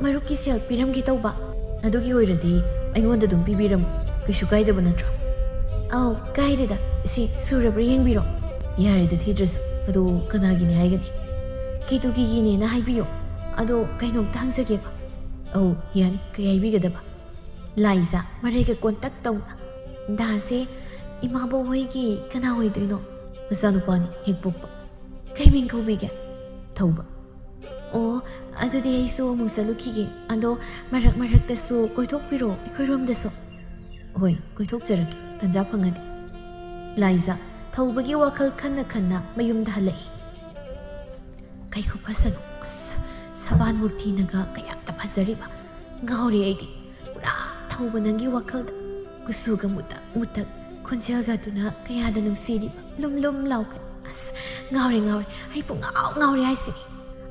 ꯃꯔꯨꯞꯀꯤ ꯁꯦꯜ ꯄꯤꯔꯝꯒꯦ ꯇꯧꯕ꯫" "ꯑꯗꯨꯒꯤ ꯑꯣꯏꯔꯗꯤ ꯑꯩꯉꯣꯟꯗ ꯑꯗꯨꯝ ꯄꯤꯕꯤꯔꯝꯃꯣ, ꯀꯩꯁꯨ ꯀꯥꯏꯗꯕ ꯅꯠꯇ꯭ꯔꯣ?" "ꯑꯧ, ꯀꯥꯏꯗꯦꯗ꯫ ꯁꯤ ꯁꯨꯔꯕ꯭ꯔꯥ ꯌꯦꯡꯕꯤꯔꯣ꯫" "ꯌꯥꯔꯦꯗ, ꯊꯤꯗ꯭ꯔꯁꯨ꯫ ꯑꯗꯣ ꯀꯅꯥꯒꯤꯅꯦ ꯍꯥꯏꯒꯅꯤ?" "ꯀꯦꯇꯨꯀꯤꯒꯤꯅꯦꯅ ꯍꯥꯏꯕꯤꯌꯣ꯫ ꯑꯗꯣ ꯀꯩꯅꯣꯝꯇ ꯍꯪꯖꯒꯦꯕ꯫" "ꯑꯧ, ꯌꯥꯅꯤ꯫ ꯀꯩ ꯍꯥꯏꯕꯤꯒꯗꯕ?" ꯂꯥꯏꯖꯥ ꯃꯔꯩꯒ ꯀꯣꯟꯇꯛ ꯇꯧꯅ꯫ "ꯗꯥꯁꯦ ꯏꯃꯥꯕꯣꯛ ꯍꯣꯏꯒꯤ ꯀꯅꯥ ꯑꯣꯏꯗꯣꯏꯅꯣ?" "ꯃꯆꯥꯅꯨꯄꯥꯅꯤ, ꯍꯦꯛ ꯄꯣꯛꯄ꯫" "ꯀꯩ ꯃꯤꯡ ꯀꯧꯕꯤꯒꯦ?" "ꯊꯧꯕ꯫" "ꯑꯣ, ꯑꯗꯨꯗꯤ ꯑꯩꯁꯨ ꯑꯃꯨꯛ ꯆꯠꯂꯨꯈꯤꯒꯦ꯫ ꯑꯗꯣ ꯃꯔꯛ ꯃꯔꯛꯇꯁꯨ ꯀꯣꯏꯊꯣꯛꯄꯤꯔꯣ ꯑꯩꯈꯣꯏꯔꯣꯝꯗꯁꯨ꯫" "ꯍꯣꯏ, ꯀꯣꯏꯊꯣꯛꯆꯔꯛꯀꯦ, ꯇꯟꯖꯥ ꯐꯪꯉꯗꯤ꯫" ꯂꯥꯏꯖꯥ ꯊꯧꯕꯒꯤ ꯋꯥꯈꯜ ꯈꯟꯅ ꯈꯟꯅ ꯃꯌꯨꯝꯗ ꯍꯜꯂꯛꯏ꯫ ꯀꯩ ꯈꯨꯐꯖꯅꯣ! ꯑꯁ, ꯁꯕꯥꯟ ꯃꯨꯔꯇꯤꯅꯒ ꯀꯌꯥꯝꯇ ꯐꯖꯔꯤꯕ! ꯉꯥꯎꯔꯦ ꯑꯩꯗꯤ꯫ ꯄꯨꯔꯥ ꯊꯧꯕ ꯅꯪꯒꯤ ꯋꯥꯈꯜꯗ꯫ ꯀꯨꯆꯨꯒ ꯃꯨꯇꯛ ꯃꯨꯇꯛ, ꯈꯣꯟꯖꯦꯜꯒꯗꯨꯅ ꯀꯌꯥꯗ ꯅꯨꯡꯁꯤꯔꯤꯕ, ꯂꯨꯝ ꯂꯨꯝ ꯂꯥꯎꯒꯩ꯫ ꯑꯁ, ꯉꯥꯎꯔꯦ, ꯉꯥꯎꯔꯦ, ꯑꯩ ꯄꯨꯡꯉꯥꯎ ꯉꯥꯎꯔꯦ ꯍꯥꯏꯁꯤꯅꯤ꯫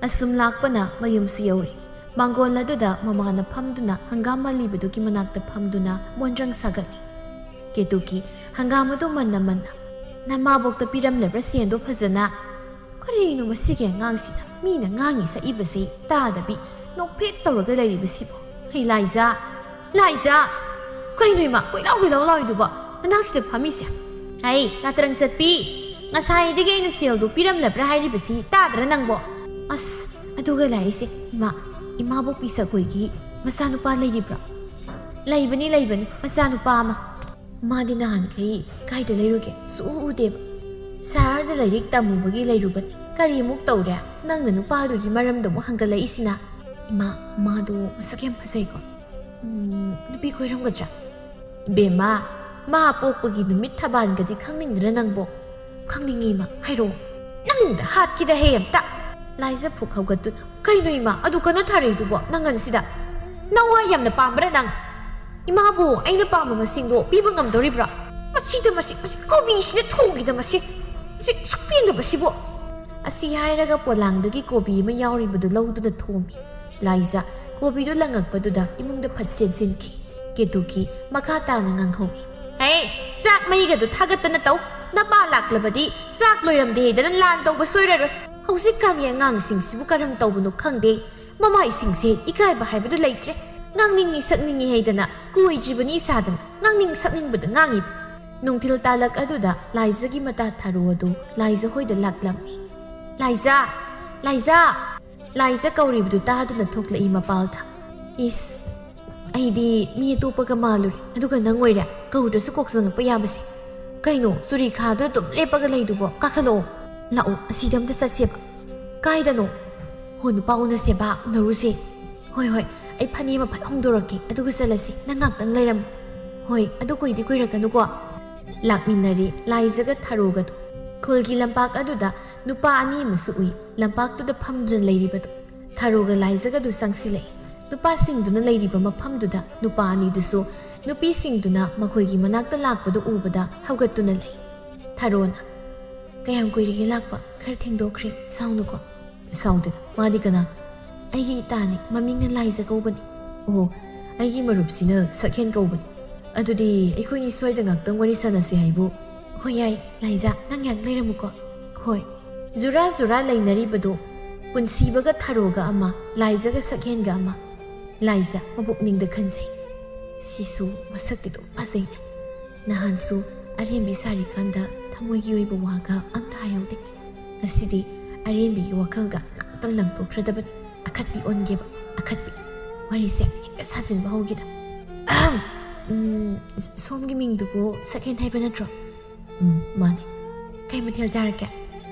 ꯑꯁꯨꯝ ꯂꯥꯛꯄꯅ ꯃꯌꯨꯝꯁꯨ ꯌꯧꯔꯦ꯫ ꯃꯥꯡꯒꯣꯜ ꯑꯗꯨꯗ ꯃꯃꯥꯅ ꯐꯝꯗꯨꯅ ꯍꯪꯒꯥꯝ ꯃꯜꯂꯤꯕꯗꯨꯒꯤ ꯃꯅꯥꯛꯇ ꯐꯝꯗꯨꯅ ꯃꯣꯟꯗ꯭ꯔꯪ ꯁꯥꯒꯠꯂꯤ꯫ ꯀꯦꯇꯨꯀꯤ ꯍꯪꯒꯥꯝ ꯑꯗꯨ ꯃꯟꯅ ꯃꯟꯅ, "ꯅꯃꯥꯕꯣꯛꯇ ꯄꯤꯔꯝꯂꯕ꯭ꯔꯥ ꯁꯦꯟꯗꯣ ꯐꯖꯅ?" ꯀꯔꯤꯅꯣ ꯃꯁꯤꯒꯤ ꯑꯉꯥꯡꯁꯤꯅ ꯃꯤꯅ ꯉꯥꯡꯉꯤ ꯁꯛꯏꯕꯁꯤ ꯇꯥꯗꯕꯤ ꯅꯣꯛꯐꯦꯠ ꯇꯧꯔꯒ ꯂꯩꯔꯤꯕꯁꯤꯕꯣ? ꯍꯩ ꯂꯥꯏꯖꯥ! ꯂꯥꯏꯖꯥ! ꯀꯩꯅꯣ ꯏꯃꯥ, ꯀꯣꯏꯂꯥꯎ ꯀꯣꯏꯂꯥꯎ ꯂꯥꯎꯔꯤꯗꯨꯕꯣ? ꯃꯅꯥꯛꯁꯤꯗ ꯐꯝꯃꯤꯁꯦ꯫ ꯍꯩ, ꯅꯥꯇ꯭ꯔꯪ ꯆꯠꯄꯤ! ꯉꯁꯥꯏꯗꯒꯤ ꯑꯩꯅ ꯁꯦꯜꯗꯨ ꯄꯤꯔꯝꯂꯕ꯭ꯔꯥ ꯍꯥꯏꯔꯤꯕꯁꯤ ꯇꯥꯗ꯭ꯔꯥ ꯅꯪꯕꯣ? ꯑꯁ, ꯑꯗꯨꯒ ꯂꯥꯏꯔꯤꯁꯦ, ꯏꯃꯥ, ꯏꯃꯥꯕꯣꯛ ꯄꯤꯁꯛ ꯍꯣꯏꯒꯤ ꯃꯆꯥꯅꯨꯄꯥ ꯂꯩꯔꯤꯕ꯭ꯔꯣ? ꯂꯩꯕꯅꯤ, ꯂꯩꯕꯅꯤ, ꯃꯆꯥꯅꯨꯄꯥ ꯑꯃ꯫ ꯃꯥꯗꯤ ꯅꯍꯥꯟꯈꯩ ꯀꯥꯏꯗ ꯂꯩꯔꯨꯒꯦ? ꯁꯨꯛꯎ ꯎꯗꯦꯕ꯫ ꯁꯍꯔꯗ ꯂꯥꯏꯔꯤꯛ ꯇꯝꯃꯨꯕꯒꯤ ꯂꯩꯔꯨꯕꯅꯤ꯫ ꯀꯔꯤꯃꯨꯛ ꯇꯧꯔꯦ? ꯅꯪꯅ ꯅꯨꯄꯥꯗꯨꯒꯤ ꯃꯔꯝꯗ ꯑꯃꯨꯛ ꯍꯪꯒꯠꯂꯛꯏꯁꯤꯅ? ꯏꯃꯥ, ꯃꯥꯗꯣ ꯃꯁꯛ ꯌꯥꯝ ꯐꯖꯩꯀꯣ꯫ ꯎꯝ, ꯅꯨꯄꯤ ꯀꯣꯏꯔꯝꯒꯗ꯭ꯔꯥ? ꯕꯦꯝꯃ, ꯃꯥ ꯄꯣꯛꯄꯒꯤ ꯅꯨꯃꯤꯠ ꯊꯕꯥꯟꯒꯗꯤ ꯈꯪꯅꯤꯡꯗ꯭ꯔꯥ ꯅꯪꯕꯣ? ꯈꯪꯅꯤꯡꯉꯤ ꯏꯃꯥ, ꯍꯥꯏꯔꯛꯑꯣ꯫ ꯅꯪꯗ ꯍꯥꯠꯈꯤꯗ ꯍꯦ ꯑꯝꯇ꯫ ꯂꯥꯏꯖ ꯐꯨꯛ ꯍꯧꯒꯠꯇꯨꯅ, "ꯀꯩꯅꯣ ꯏꯃꯥ, ꯑꯗꯨ ꯀꯩꯅꯣ ꯊꯥꯔꯛꯏꯗꯨꯕꯣ ꯅꯪꯒꯟꯁꯤꯗ? ꯅꯋꯥ ꯌꯥꯝꯅ ꯄꯥꯝꯕ꯭ꯔꯥ ꯅꯪ? ꯏꯃꯥꯕꯨ ꯑꯩꯅ ꯄꯥꯝꯕ ꯃꯁꯤꯡꯗꯣ ꯄꯤꯕ ꯉꯝꯗꯧꯔꯤꯕ꯭ꯔꯥ? ꯃꯁꯤꯗ ꯃꯁꯤ, ꯃꯁꯤ ꯀꯣꯕꯤꯁꯤꯅ ꯊꯣꯡꯈꯤꯗ ꯃꯁꯤ, ꯃꯁꯤ ꯁꯛꯄꯦꯟꯗꯕꯁꯤꯕꯨ!" ꯑꯁꯤ ꯍꯥꯏꯔꯒ ꯄꯣꯂꯥꯡꯗꯒꯤ ꯀꯣꯕꯤ ꯑꯃ ꯌꯥꯎꯔꯤꯕꯗꯨ ꯂꯧꯗꯨꯅ ꯊꯣꯝꯃꯤ꯫ ꯂꯥꯏꯖ ꯀꯣꯕꯤꯗꯨ ꯂꯪꯉꯛꯄꯗꯨꯗ ꯏꯃꯨꯡꯗ ꯐꯠ ꯆꯦꯟꯁꯤꯟꯈꯤ꯫ ꯀꯦꯇꯨꯀꯤ ꯃꯈꯥ ꯇꯥꯅ ꯉꯥꯡꯍꯧꯏ꯫ "ꯍꯦ, ꯆꯥꯛ ꯃꯩꯒꯗꯨ ꯊꯥꯒꯠꯇꯅ ꯇꯧ꯫ ꯅꯄꯥ ꯂꯥꯛꯂꯕꯗꯤ ꯆꯥꯛ ꯂꯣꯏꯔꯝꯗꯦ ꯍꯥꯏꯗꯅ ꯂꯥꯟ ꯇꯧꯕ ꯁꯣꯏꯔꯔꯣꯏ꯫ ꯍꯧꯖꯤꯛꯀꯥꯟꯒꯤ ꯑꯉꯥꯡꯁꯤꯡꯁꯤꯕꯨ ꯀꯔꯝ ꯇꯧꯕꯅꯣ ꯈꯪꯗꯦ꯫ ꯃꯃꯥꯏꯁꯤꯡꯁꯦ ꯏꯀꯥꯏꯕ ꯍꯥꯏꯕꯗꯨ ꯂꯩꯇ꯭ꯔꯦ꯫ ꯉꯥꯡꯅꯤꯡꯉꯤ ꯁꯛꯅꯤꯡꯉꯤ ꯍꯥꯏꯗꯅ ꯀꯣꯏꯗ꯭ꯔꯤꯕꯅꯤ ꯁꯥꯗꯅ ꯉꯥꯡꯅꯤꯡ ꯁꯛꯅꯤꯡꯕꯗ ꯉꯥꯡꯉꯤꯕ꯫" ꯅꯨꯡꯊꯤꯜ ꯇꯥꯂꯛ ꯑꯗꯨꯗ ꯂꯥꯏꯖꯒꯤ ꯃꯇꯥ ꯊꯥꯔꯨ ꯑꯗꯨ ꯂꯥꯏꯖ ꯍꯣꯏꯗ ꯂꯥꯛꯂꯝꯃꯤ꯫ "ꯂꯥꯏꯖ! ꯂꯥꯏꯖ!" ꯂꯥꯏꯖ ꯀꯧꯔꯤꯕꯗꯨ ꯇꯥꯗꯨꯅ ꯊꯣꯛꯂꯛꯏ ꯃꯄꯥꯜꯗ꯫ "ꯏꯁ, ꯑꯩꯗꯤ ꯃꯤ ꯑꯇꯣꯞꯄꯒ ꯃꯥꯜꯂꯨꯔꯦ, ꯑꯗꯨꯒ ꯅꯪ ꯑꯣꯏꯔꯦ꯫ ꯀꯧꯗ꯭ꯔꯁꯨ ꯀꯣꯛ ꯆꯪꯉꯛꯄ ꯌꯥꯕꯁꯦ꯫ ꯀꯩꯅꯣ ꯆꯨꯔꯤ ꯈꯥꯗꯨꯅ ꯑꯗꯨꯝ ꯂꯦꯞꯄꯒ ꯂꯩꯗꯨꯕꯣ? ꯀꯥꯈꯠꯂꯛꯑꯣ꯫ ꯂꯥꯛꯑꯣ, ꯑꯁꯤꯗ ꯑꯝꯇ ꯆꯠꯁꯦꯕ꯫" "ꯀꯥꯏꯗꯅꯣ?" "ꯍꯣ, ꯅꯨꯄꯥ ꯎꯅꯁꯦꯕ, ꯎꯅꯔꯨꯁꯦ꯫" "ꯍꯣꯏ, ꯍꯣꯏ, ꯑꯩ ꯐꯅꯦꯛ ꯑꯃ ꯐꯠ ꯍꯣꯡꯗꯣꯔꯛꯀꯦ, ꯑꯗꯨꯒ ꯆꯠꯂꯁꯤ꯫ ꯅꯪ ꯉꯥꯛꯇꯪ ꯂꯩꯔꯝꯃꯨ꯫" "ꯍꯣꯏ, ꯑꯗꯨ ꯀꯨꯏꯗꯤ ꯀꯨꯏꯔꯛꯀꯅꯨꯀꯣ꯫" ꯂꯥꯛꯃꯤꯟꯅꯔꯦ ꯂꯥꯏꯖꯒ ꯊꯔꯣꯒꯗꯣ꯫ ꯈꯨꯜꯒꯤ ꯂꯝꯄꯥꯛ ꯑꯗꯨꯗ ꯅꯨꯄꯥ ꯑꯅꯤ ꯑꯃꯁꯨ ꯎꯏ, ꯂꯝꯄꯥꯛꯇꯨꯗ ꯐꯝꯗꯨꯅ ꯂꯩꯔꯤꯕꯗꯨ꯫ ꯊꯔꯣꯒ ꯂꯥꯏꯖꯒꯗꯨ ꯆꯪꯁꯤꯜꯂꯛꯏ꯫ ꯅꯨꯄꯥꯁꯤꯡꯗꯨꯅ ꯂꯩꯔꯤꯕ ꯃꯐꯝꯗꯨꯗ ꯅꯨꯄꯥ ꯑꯅꯤꯗꯨꯁꯨ ꯅꯨꯄꯤꯁꯤꯡꯗꯨꯅ ꯃꯈꯣꯏꯒꯤ ꯃꯅꯥꯛꯇ ꯂꯥꯛꯄꯗꯨ ꯎꯕꯗ ꯍꯧꯒꯠꯇꯨꯅ ꯂꯩ꯫ ꯊꯔꯣꯅ, "ꯀꯌꯥꯝ ꯀꯨꯏꯔꯒꯦ ꯂꯥꯛꯄ? ꯈꯔ ꯊꯦꯡꯗꯣꯛꯈ꯭ꯔꯦ, ꯁꯥꯎꯅꯨꯀꯣ꯫" "ꯁꯥꯎꯗꯦꯗ, ꯃꯥꯗꯤ ꯀꯅꯥ?" "ꯑꯩꯒꯤ ꯏꯇꯥꯅꯤ, ꯃꯃꯤꯡꯅ ꯂꯥꯏꯖ ꯀꯧꯕꯅꯤ꯫" "ꯑꯣ, ꯑꯩꯒꯤ ꯃꯔꯨꯞꯁꯤꯅ ꯁꯛꯍꯦꯟ ꯀꯧꯕꯅꯤ꯫ ꯑꯗꯨꯗꯤ ꯑꯩꯈꯣꯏꯅꯤ ꯁ꯭ꯋꯥꯏꯗ ꯉꯥꯛꯇꯪ ꯋꯥꯔꯤ ꯁꯥꯟꯅꯁꯤ ꯍꯥꯏꯕꯨ?" "ꯍꯣꯏ, ꯌꯥꯏ, ꯂꯥꯏꯖ, ꯅꯪ ꯉꯥꯏꯍꯥꯛ ꯂꯩꯔꯝꯃꯨꯀꯣ꯫" "ꯍꯣꯏ꯫" ꯖꯨꯔꯥ ꯖꯨꯔꯥ ꯂꯩꯅꯔꯤꯕꯗꯨ ꯄꯨꯟꯁꯤꯕꯒ ꯊꯔꯣꯒ ꯑꯃ, ꯂꯥꯏꯖꯒ ꯁꯛꯍꯦꯟꯒ ꯑꯃ꯫ ꯂꯥꯏꯖ ꯃꯄꯨꯛꯅꯤꯡꯗ ꯈꯟꯖꯩ, "ꯁꯤꯁꯨ ꯃꯁꯛꯇꯤ ꯑꯗꯨꯝ ꯐꯖꯩꯅꯦ꯫ ꯅꯍꯥꯟꯁꯨ ꯑꯔꯦꯝꯕꯤ ꯁꯥꯔꯤꯀꯥꯟꯗ ꯊꯃꯣꯏꯒꯤ ꯑꯣꯏꯕ ꯋꯥꯒ ꯑꯝꯇ ꯍꯥꯏꯍꯧꯗꯦ꯫ ꯉꯁꯤꯗꯤ ꯑꯔꯦꯝꯕꯤꯒꯤ ꯋꯥꯈꯜꯒ ꯉꯥꯛꯇꯪ ꯂꯥꯡꯊꯣꯛꯈ꯭ꯔꯗꯕꯅꯤ꯫ ꯑꯈꯠꯄꯤ ꯑꯣꯟꯒꯦꯕ, ꯑꯈꯠꯄꯤ꯫ ꯋꯥꯔꯤꯁꯦ ꯍꯦꯛꯇ ꯁꯥꯖꯤꯟꯕ ꯍꯧꯒꯦꯗ꯫ ꯑꯍꯝ! ꯎꯝ, ꯁꯣꯝꯒꯤ ꯃꯤꯡꯗꯨꯕꯨ ꯁꯛꯍꯦꯟ ꯍꯥꯏꯕ ꯅꯠꯇ꯭ꯔꯣ?" "ꯎꯝ, ꯃꯥꯅꯦ꯫" ꯀꯩ ꯃꯊꯦꯜ ꯆꯥꯔꯛꯀꯦ?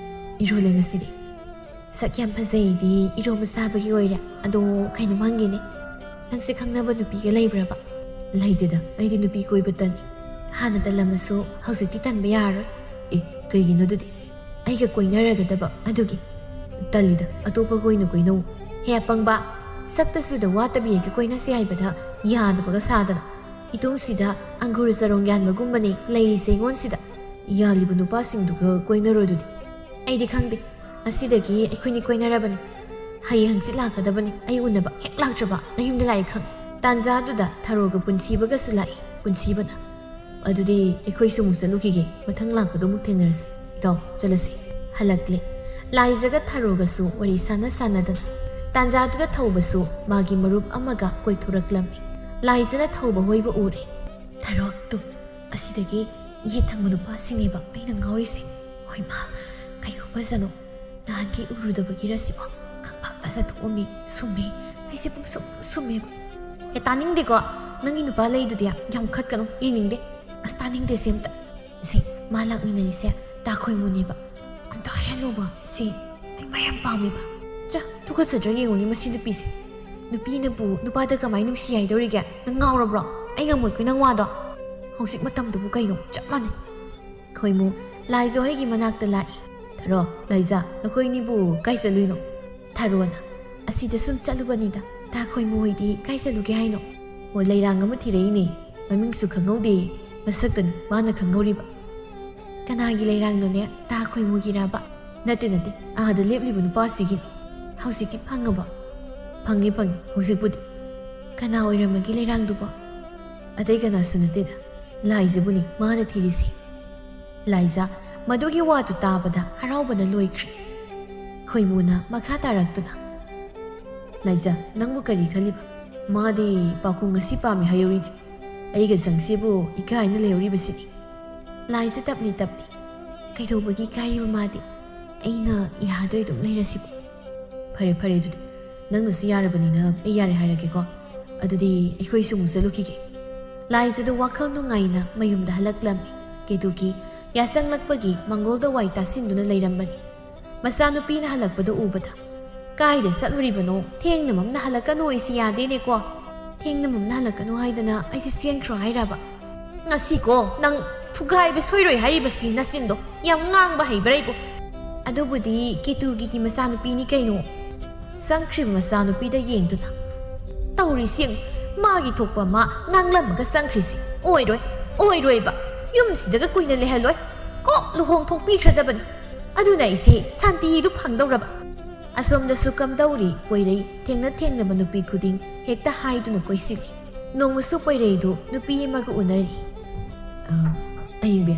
ꯏꯔꯣꯜꯂꯦ ꯉꯁꯤꯗꯤ꯫ ꯁꯛ ꯌꯥꯝ ꯐꯖꯩꯗꯤ ꯏꯔꯣꯝꯕ ꯆꯥꯕꯒꯤ ꯑꯣꯏꯔꯦ꯫ ꯑꯗꯣ ꯀꯩꯅꯣꯝ ꯍꯪꯒꯦꯅꯦ, ꯅꯪꯁꯦ ꯈꯪꯅꯕ ꯅꯨꯄꯤꯒ ꯂꯩꯕ꯭ꯔꯕ? ꯂꯩꯇꯦꯗ, ꯑꯩꯗꯤ ꯅꯨꯄꯤ ꯀꯣꯏꯕ ꯇꯟ꯫ ꯍꯥꯟꯅ ꯇꯜꯂꯝꯃꯁꯨ ꯍꯧꯖꯤꯛꯇꯤ ꯇꯟꯕ ꯌꯥꯔꯔꯣꯏ꯫ ꯑꯦ, ꯀꯩꯒꯤꯅꯣ ꯑꯗꯨꯗꯤ? ꯑꯩꯒ ꯀꯣꯏꯅꯔꯒꯗꯕ ꯑꯗꯨꯒꯤ꯫ ꯇꯜꯂꯤꯗ, ꯑꯇꯣꯞꯄꯒ ꯑꯣꯏꯅ ꯀꯣꯏꯅꯧ꯫ ꯍꯦ ꯑꯄꯪꯕ, ꯁꯛꯇ ꯁꯨꯗ ꯋꯥꯠꯇꯕꯤ ꯍꯦꯛꯇ ꯀꯣꯏꯅꯁꯤ ꯍꯥꯏꯕꯗ ꯌꯥꯗꯕꯒ ꯁꯥꯗꯅ꯫ ꯏꯇꯨꯡꯁꯤꯗ ꯑꯪꯒꯨꯔ ꯆꯔꯣꯡ ꯌꯥꯟꯕꯒꯨꯝꯕꯅꯦ ꯂꯩꯔꯤꯁꯦ ꯑꯩꯉꯣꯟꯁꯤꯗ꯫ ꯌꯥꯜꯂꯤꯕ ꯅꯨꯄꯥꯁꯤꯡꯗꯨꯒ ꯀꯣꯏꯅꯔꯣꯗꯨꯗꯤ꯫ ꯑꯩꯗꯤ ꯈꯪꯗꯦ꯫ ꯉꯁꯤꯗꯒꯤ ꯑꯩꯈꯣꯏꯅꯤ ꯀꯣꯏꯅꯔꯕꯅꯤ꯫ ꯍꯌꯦꯡ ꯍꯪꯆꯤꯠ ꯂꯥꯛꯀꯗꯕꯅꯤ꯫ ꯑꯩ ꯎꯅꯕ ꯍꯦꯛ ꯂꯥꯛꯇ꯭ꯔꯕ ꯅꯌꯨꯝꯗ ꯂꯥꯛꯑꯦ ꯈꯪ꯫ ꯇꯥꯟꯖꯥꯗꯨꯗ ꯊꯔꯣꯒ ꯄꯨꯟꯁꯤꯕꯒꯁꯨ ꯂꯥꯛꯏ꯫ ꯄꯨꯟꯁꯤꯕꯅ, "ꯑꯗꯨꯗꯤ ꯑꯩꯈꯣꯏꯁꯨ ꯑꯃꯨꯛ ꯆꯠꯂꯨꯈꯤꯒꯦ꯫ ꯃꯊꯪ ꯂꯥꯛꯄꯗ ꯑꯃꯨꯛ ꯊꯦꯡꯅꯔꯁꯤ꯫ ꯏꯇꯥꯎ, ꯆꯠꯂꯁꯤ꯫" ꯍꯜꯂꯛꯂꯦ꯫ ꯂꯥꯏꯖꯒ ꯊꯔꯣꯒꯁꯨ ꯋꯥꯔꯤ ꯁꯥꯟꯅ ꯁꯥꯟꯅꯗꯅ꯫ ꯇꯥꯟꯖꯥꯗꯨꯗ ꯊꯧꯕꯁꯨ ꯃꯥꯒꯤ ꯃꯔꯨꯞ ꯑꯃꯒ ꯀꯣꯏꯊꯣꯔꯛꯂꯝꯃꯤ꯫ ꯂꯥꯏꯖꯅ ꯊꯧꯕ ꯍꯣꯏꯕ ꯎꯔꯦ꯫ "ꯊꯔꯣ, ꯇꯨ, ꯑꯁꯤꯗꯒꯤ ꯌꯦꯠ ꯊꯪꯕ ꯅꯨꯄꯥꯁꯤꯡꯅꯦꯕ ꯑꯩꯅ ꯉꯥꯎꯔꯤꯁꯦ꯫ ꯍꯣꯏ ꯃꯥ, ꯀꯩ ꯈꯨꯐꯖꯅꯣ꯫ ꯅꯍꯥꯟꯈꯩ ꯎꯔꯨꯗꯕꯒꯤꯔ ꯁꯤꯕꯣ? ꯈꯪꯐ ꯐꯖ ꯊꯣꯛꯑꯝꯃꯤ꯫ ꯁꯨꯝꯃꯦ꯫ ꯑꯩꯁꯦ ꯄꯨꯡꯁꯨꯝ ꯁꯨꯝꯃꯦꯕ꯫ ꯑꯦ, ꯇꯥꯅꯤꯡꯗꯦꯀꯣ꯫ ꯅꯪꯒꯤ ꯅꯨꯄꯥ ꯂꯩꯗꯨꯗꯤ ꯌꯥꯝ ꯈꯠꯀꯅꯨ꯫ ꯌꯦꯡꯅꯤꯡꯗꯦ꯫ ꯑꯁ, ꯇꯥꯅꯤꯡꯗꯦ ꯁꯤ ꯑꯝꯇ꯫ ꯁꯤ, ꯃꯥ ꯂꯥꯛꯃꯤꯟꯅꯔꯤꯁꯦ ꯇꯥ ꯈꯣꯏꯃꯨꯅꯦꯕ꯫ ꯑꯝꯇ ꯍꯥꯏꯍꯜꯂꯨꯕ꯫ ꯁꯤ, ꯑꯩ ꯃꯥ ꯌꯥꯝ ꯄꯥꯝꯃꯦꯕ꯫ ꯆ, ꯊꯨꯀꯠꯆꯗ꯭ꯔꯥ ꯌꯦꯡꯉꯨꯅꯦ ꯃꯁꯤ ꯅꯨꯄꯤꯁꯦ꯫ ꯅꯨꯄꯤꯅꯕꯨ ꯅꯨꯄꯥꯗ ꯀꯃꯥꯏ ꯅꯨꯡꯁꯤ ꯍꯥꯏꯗꯧꯔꯤꯒꯦ? ꯅꯪ ꯉꯥꯎꯔꯕ꯭ꯔꯣ? ꯑꯩ ꯉꯝꯃꯣꯏꯀꯣ ꯅꯪ ꯋꯥꯗꯣ꯫ ꯍꯧꯖꯤꯛ ꯃꯇꯝꯗꯨꯕꯨ ꯀꯩꯅꯣ? ꯆꯞ ꯃꯥꯟꯅꯩ꯫ ꯈꯣꯏꯃꯨ, ꯂꯥꯏꯖ ꯍꯣꯏꯒꯤ ꯃꯅꯥꯛꯇ ꯂꯥꯛꯏ꯫ "ꯊꯔꯣ, ꯂꯥꯏꯖ, ꯅꯈꯣꯏꯅꯤꯕꯨ ꯀꯥꯏ ꯆꯠꯂꯨꯏꯅꯣ?" ꯊꯔꯣꯅ, "ꯑꯁꯤꯗ ꯁꯨꯝ ꯆꯠꯂꯨꯕꯅꯤꯗ꯫ ꯇꯥ ꯈꯣꯏꯃꯨ ꯍꯣꯏꯗꯤ ꯀꯥꯏ ꯆꯠꯂꯨꯒꯦ ꯍꯥꯏꯅꯣ?" "ꯑꯣ, ꯂꯩꯔꯥꯡ ꯑꯃ ꯊꯤꯔꯛꯏꯅꯦ꯫ ꯃꯃꯤꯡꯁꯨ ꯈꯪꯍꯧꯗꯦ꯫ ꯃꯁꯛꯇꯅꯤ ꯃꯥꯅ ꯈꯪꯍꯧꯔꯤꯕ꯫" "ꯀꯅꯥꯒꯤ ꯂꯩꯔꯥꯡꯅꯣꯅꯦ? ꯇꯥ ꯈꯣꯏꯃꯨꯒꯤꯔꯥꯕ?" "ꯅꯠꯇꯦ, ꯅꯠꯇꯦ꯫ ꯑꯥꯗ ꯂꯦꯞꯂꯤꯕ ꯅꯨꯄꯥꯁꯤꯒꯤꯅꯤ꯫" "ꯍꯧꯖꯤꯛꯇꯤ ꯐꯪꯉꯕꯣ?" "ꯐꯪꯉꯦ, ꯐꯪꯉꯦ꯫ ꯍꯧꯖꯤꯛꯄꯨꯗꯤ꯫" "ꯀꯅꯥ ꯑꯣꯏꯔꯝꯃꯒꯦ ꯂꯩꯔꯥꯡꯗꯨꯕꯣ?" "ꯑꯇꯩ ꯀꯅꯥꯁꯨ ꯅꯠꯇꯦꯗ꯫ ꯂꯥꯏꯖꯕꯨꯅꯤ ꯃꯥꯅ ꯊꯤꯔꯤꯁꯦ꯫" ꯂꯥꯏꯖ ꯃꯗꯨꯒꯤ ꯋꯥꯗꯨ ꯇꯥꯕꯗ ꯍꯔꯥꯎꯕꯅ ꯂꯣꯏꯈ꯭ꯔꯦ꯫ ꯈꯣꯏꯃꯨꯅ ꯃꯈꯥ ꯇꯥꯔꯛꯇꯨꯅ, "ꯂꯥꯏꯖ, ꯅꯪꯕꯨ ꯀꯔꯤ ꯈꯜꯂꯤꯕ? ꯃꯥꯗꯤ ꯄꯥꯈꯣꯡ ꯑꯁꯤ ꯄꯥꯝꯃꯤ ꯍꯥꯏꯍꯧꯏꯅꯦ꯫ ꯑꯩꯒ ꯆꯪꯁꯤꯕꯨ ꯏꯀꯥꯏꯅ ꯂꯩꯍꯧꯔꯤꯕꯁꯤꯅꯤ꯫" ꯂꯥꯏꯖ ꯇꯞꯂꯤ ꯇꯞꯂꯤ, "ꯀꯩꯗꯧꯕꯒꯤ ꯏꯀꯥꯏꯔꯤꯕ ꯃꯥꯗꯤ? ꯑꯩꯅ ꯌꯥꯗꯣꯏ ꯑꯗꯨꯝ ꯂꯩꯔꯁꯤꯕꯨ꯫" "ꯐꯔꯦ, ꯐꯔꯦ ꯑꯗꯨꯗꯤ꯫ ꯅꯪꯅꯁꯨ ꯌꯥꯔꯕꯅꯤꯅ ꯑꯩ ꯌꯥꯔꯦ ꯍꯥꯏꯔꯒꯦꯀꯣ꯫ ꯑꯗꯨꯗꯤ ꯑꯩꯈꯣꯏꯁꯨ ꯑꯃꯨꯛ ꯆꯠꯂꯨꯈꯤꯒꯦ꯫" ꯂꯥꯏꯖꯗꯨ ꯋꯥꯈꯜ ꯅꯨꯡꯉꯥꯏꯅ ꯃꯌꯨꯝꯗ ꯍꯜꯂꯛꯂꯝꯃꯤ꯫ ꯀꯦꯇꯨꯀꯤ ꯌꯥꯆꯪꯂꯛꯄꯒꯤ ꯃꯪꯒꯣꯜꯗ ꯋꯥꯏ ꯇꯥꯁꯤꯟꯗꯨꯅ ꯂꯩꯔꯝꯕꯅꯤ꯫ ꯃꯆꯥꯅꯨꯄꯤꯅ ꯍꯜꯂꯛꯄꯗꯨ ꯎꯕꯗ, "ꯀꯥꯏꯗ ꯆꯠꯂꯨꯔꯤꯕꯅꯣ? ꯊꯦꯡꯅ ꯃꯝꯅ ꯍꯜꯂꯛꯀꯅꯨ, ꯑꯩꯁꯤ ꯌꯥꯗꯦꯅꯦꯀꯣ꯫ ꯊꯦꯡꯅ ꯃꯝꯅ ꯍꯜꯂꯛꯀꯅꯨ ꯍꯥꯏꯗꯅ ꯑꯩꯁꯤ ꯆꯦꯟꯈ꯭ꯔꯣ ꯍꯥꯏꯔꯕ?" "ꯉꯁꯤꯀꯣ, ꯅꯪ ꯊꯨꯒꯥꯏꯕ ꯁꯣꯏꯔꯣꯏ ꯍꯥꯏꯔꯤꯕꯁꯤ ꯅꯆꯤꯟꯗꯣ꯫ ꯌꯥꯝ ꯉꯥꯡꯕ ꯍꯩꯕ꯭ꯔꯥ ꯑꯩꯕꯨ?" "ꯑꯗꯨꯕꯨꯗꯤ ꯀꯦꯇꯨꯒꯤꯒꯤ ꯃꯆꯥꯅꯨꯄꯤꯅꯤ ꯀꯩꯅꯣ꯫" ꯆꯪꯈ꯭ꯔꯤꯕ ꯃꯆꯥꯅꯨꯄꯤꯗ ꯌꯦꯡꯗꯨꯅ, "ꯇꯧꯔꯤꯁꯤ ꯌꯦꯡꯉꯨ, ꯃꯥꯒꯤ ꯊꯣꯛꯄ ꯑꯃ ꯉꯥꯡꯂꯝꯃꯒ ꯆꯪꯈ꯭ꯔꯤꯁꯤ꯫ ꯑꯣꯏꯔꯣꯏ, ꯑꯣꯏꯔꯣꯏꯕ꯫ ꯌꯨꯝꯁꯤꯗꯒ ꯀꯨꯏꯅ ꯂꯩꯍꯜꯂꯣꯏ꯫ ꯀꯣꯛ ꯂꯨꯍꯣꯡ ꯊꯣꯛꯄꯤꯈ꯭ꯔꯗꯕꯅꯤ꯫ ꯑꯗꯨꯅ ꯑꯩꯁꯦ ꯁꯥꯟꯇꯤꯗꯨ ꯐꯪꯗꯧꯔꯕ?" ꯑꯁꯣꯝꯗꯁꯨ ꯀꯝꯗꯧꯔꯤ ꯄꯣꯏꯔꯩ ꯊꯦꯡꯅ ꯊꯦꯡꯅꯕ ꯅꯨꯄꯤ ꯈꯨꯗꯤꯡ ꯍꯦꯛꯇ ꯍꯥꯏꯗꯨꯅ ꯀꯣꯏꯁꯤꯜꯂꯤ꯫ ꯅꯣꯡꯃꯁꯨ ꯄꯣꯏꯔꯩꯗꯨ ꯅꯨꯄꯤ ꯑꯃꯒ ꯎꯅꯔꯤ꯫ "ꯑ, ꯑꯌꯤꯡꯕꯤ,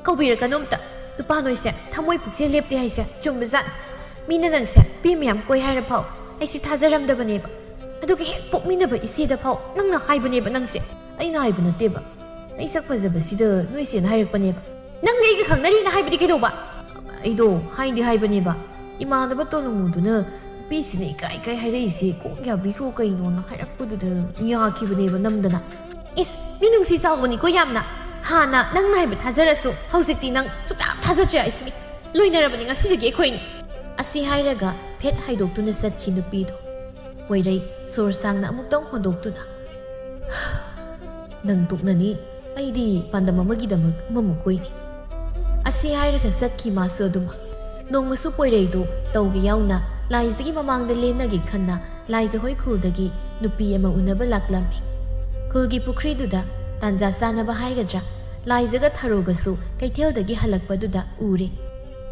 ꯀꯧꯕꯤꯔꯛꯀꯅꯨ ꯑꯝꯇ꯫ ꯅꯨꯄꯥ ꯅꯣꯏꯁꯦ ꯊꯃꯣꯏ ꯄꯨꯛꯆꯦꯜ ꯂꯦꯞꯇꯦ ꯍꯥꯏꯁꯦ ꯆꯨꯝꯕꯖꯥꯠ꯫ ꯃꯤꯅ ꯅꯪꯁꯦ ꯅꯨꯄꯤ ꯃꯌꯥꯝ ꯀꯣꯏ ꯍꯥꯏꯔ ꯐꯥꯎ ꯑꯩꯁꯦ ꯊꯥꯖꯔꯝꯗꯕꯅꯦꯕ꯫ ꯑꯗꯨꯒ ꯍꯦꯛ ꯄꯣꯛꯃꯤꯟꯅꯕ ꯏꯆꯦꯗ ꯐꯥꯎ ꯅꯪꯅ ꯍꯥꯏꯕꯅꯦꯕ ꯅꯪꯁꯦ꯫ ꯑꯩꯅ ꯍꯥꯏꯕ ꯅꯠꯇꯦꯕ꯫ ꯑꯩ ꯁꯛ ꯐꯖꯕꯁꯤꯗ ꯅꯣꯏ ꯆꯦꯅ ꯍꯥꯏꯔꯛꯄꯅꯦꯕ꯫ ꯅꯪ ꯑꯩꯒ ꯈꯪꯅꯔꯤꯅ ꯍꯥꯏꯕꯗꯤ ꯀꯩꯗꯧꯕ?" "ꯑꯩꯗꯣ ꯍꯥꯏꯗꯤ ꯍꯥꯏꯕꯅꯦꯕ꯫ ꯏꯃꯥꯟꯅꯕ ꯇꯣꯂꯨꯃꯨꯗꯨꯅ ꯅꯨꯄꯤꯁꯤꯅ ꯏꯀꯥꯏ ꯏꯀꯥꯏ ꯍꯥꯏꯔꯛꯏꯁꯦ ꯀꯣꯛ ꯌꯥꯕꯤꯈ꯭ꯔꯣ ꯀꯩꯅꯣꯅ ꯍꯥꯏꯔꯛꯄꯗꯨꯗ ꯌꯥꯈꯤꯕꯅꯦꯕ ꯅꯝꯗꯅ꯫" "ꯏꯁ, ꯃꯤ ꯅꯨꯡꯁꯤ ꯆꯥꯎꯕꯅꯤꯀꯣ ꯌꯥꯝꯅ꯫ ꯍꯥꯟꯅ ꯅꯪꯅ ꯍꯥꯏꯕ ꯊꯥꯖꯔꯁꯨ ꯍꯧꯖꯤꯛꯇꯤ ꯅꯪ ꯁꯨꯛꯊꯥ ꯊꯥꯖꯗ꯭ꯔꯦ ꯍꯥꯏꯁꯤꯅꯤ꯫ ꯂꯣꯏꯅꯔꯕꯅꯤ ꯉꯁꯤꯗꯒꯤ ꯑꯩꯈꯣꯏꯅꯤ꯫" ꯑꯁꯤ ꯍꯥꯏꯔꯒ ꯐꯦꯠ ꯍꯥꯏꯗꯣꯛꯇꯨꯅ ꯆꯠꯈꯤ ꯅꯨꯄꯤꯗꯣ꯫ ꯄꯣꯏꯔꯩ ꯁꯣꯔ ꯁꯥꯡꯅ ꯑꯃꯨꯛꯇꯪ ꯍꯣꯟꯗꯣꯛꯇꯨꯅ, "ꯅꯪ ꯇꯣꯛꯅꯅꯤ, ꯑꯩꯗꯤ ꯄꯥꯟꯗꯝ ꯑꯃꯒꯤꯗꯃꯛ ꯑꯃꯃꯨꯛ ꯀꯣꯏꯅꯤ꯫" ꯑꯁꯤ ꯍꯥꯏꯔꯒ ꯆꯠꯈꯤ ꯃꯥꯁꯨ ꯑꯗꯨꯃꯛ꯫ ꯅꯣꯡꯃꯁꯨ ꯄꯣꯏꯔꯩꯗꯨ ꯇꯧꯒꯦ ꯌꯥꯎꯅ ꯂꯥꯏꯖꯒꯤ ꯃꯃꯥꯡꯗ ꯂꯦꯟꯅꯒꯦ ꯈꯟꯅ ꯂꯥꯏꯖꯍꯣꯏ ꯈꯨꯜꯗꯒꯤ ꯅꯨꯄꯤ ꯑꯃ ꯎꯅꯕ ꯂꯥꯛꯂꯝꯃꯤ꯫ ꯈꯨꯜꯒꯤ ꯄꯨꯈ꯭ꯔꯤꯗꯨꯗ ꯇꯥꯟꯖꯥ ꯆꯥꯅꯕ ꯍꯥꯏꯒꯗ꯭ꯔꯥ, ꯂꯥꯏꯖꯒ ꯊꯔꯣꯒꯁꯨ ꯀꯩꯊꯦꯜꯗꯒꯤ ꯍꯜꯂꯛꯄꯗꯨꯗ ꯎꯔꯦ꯫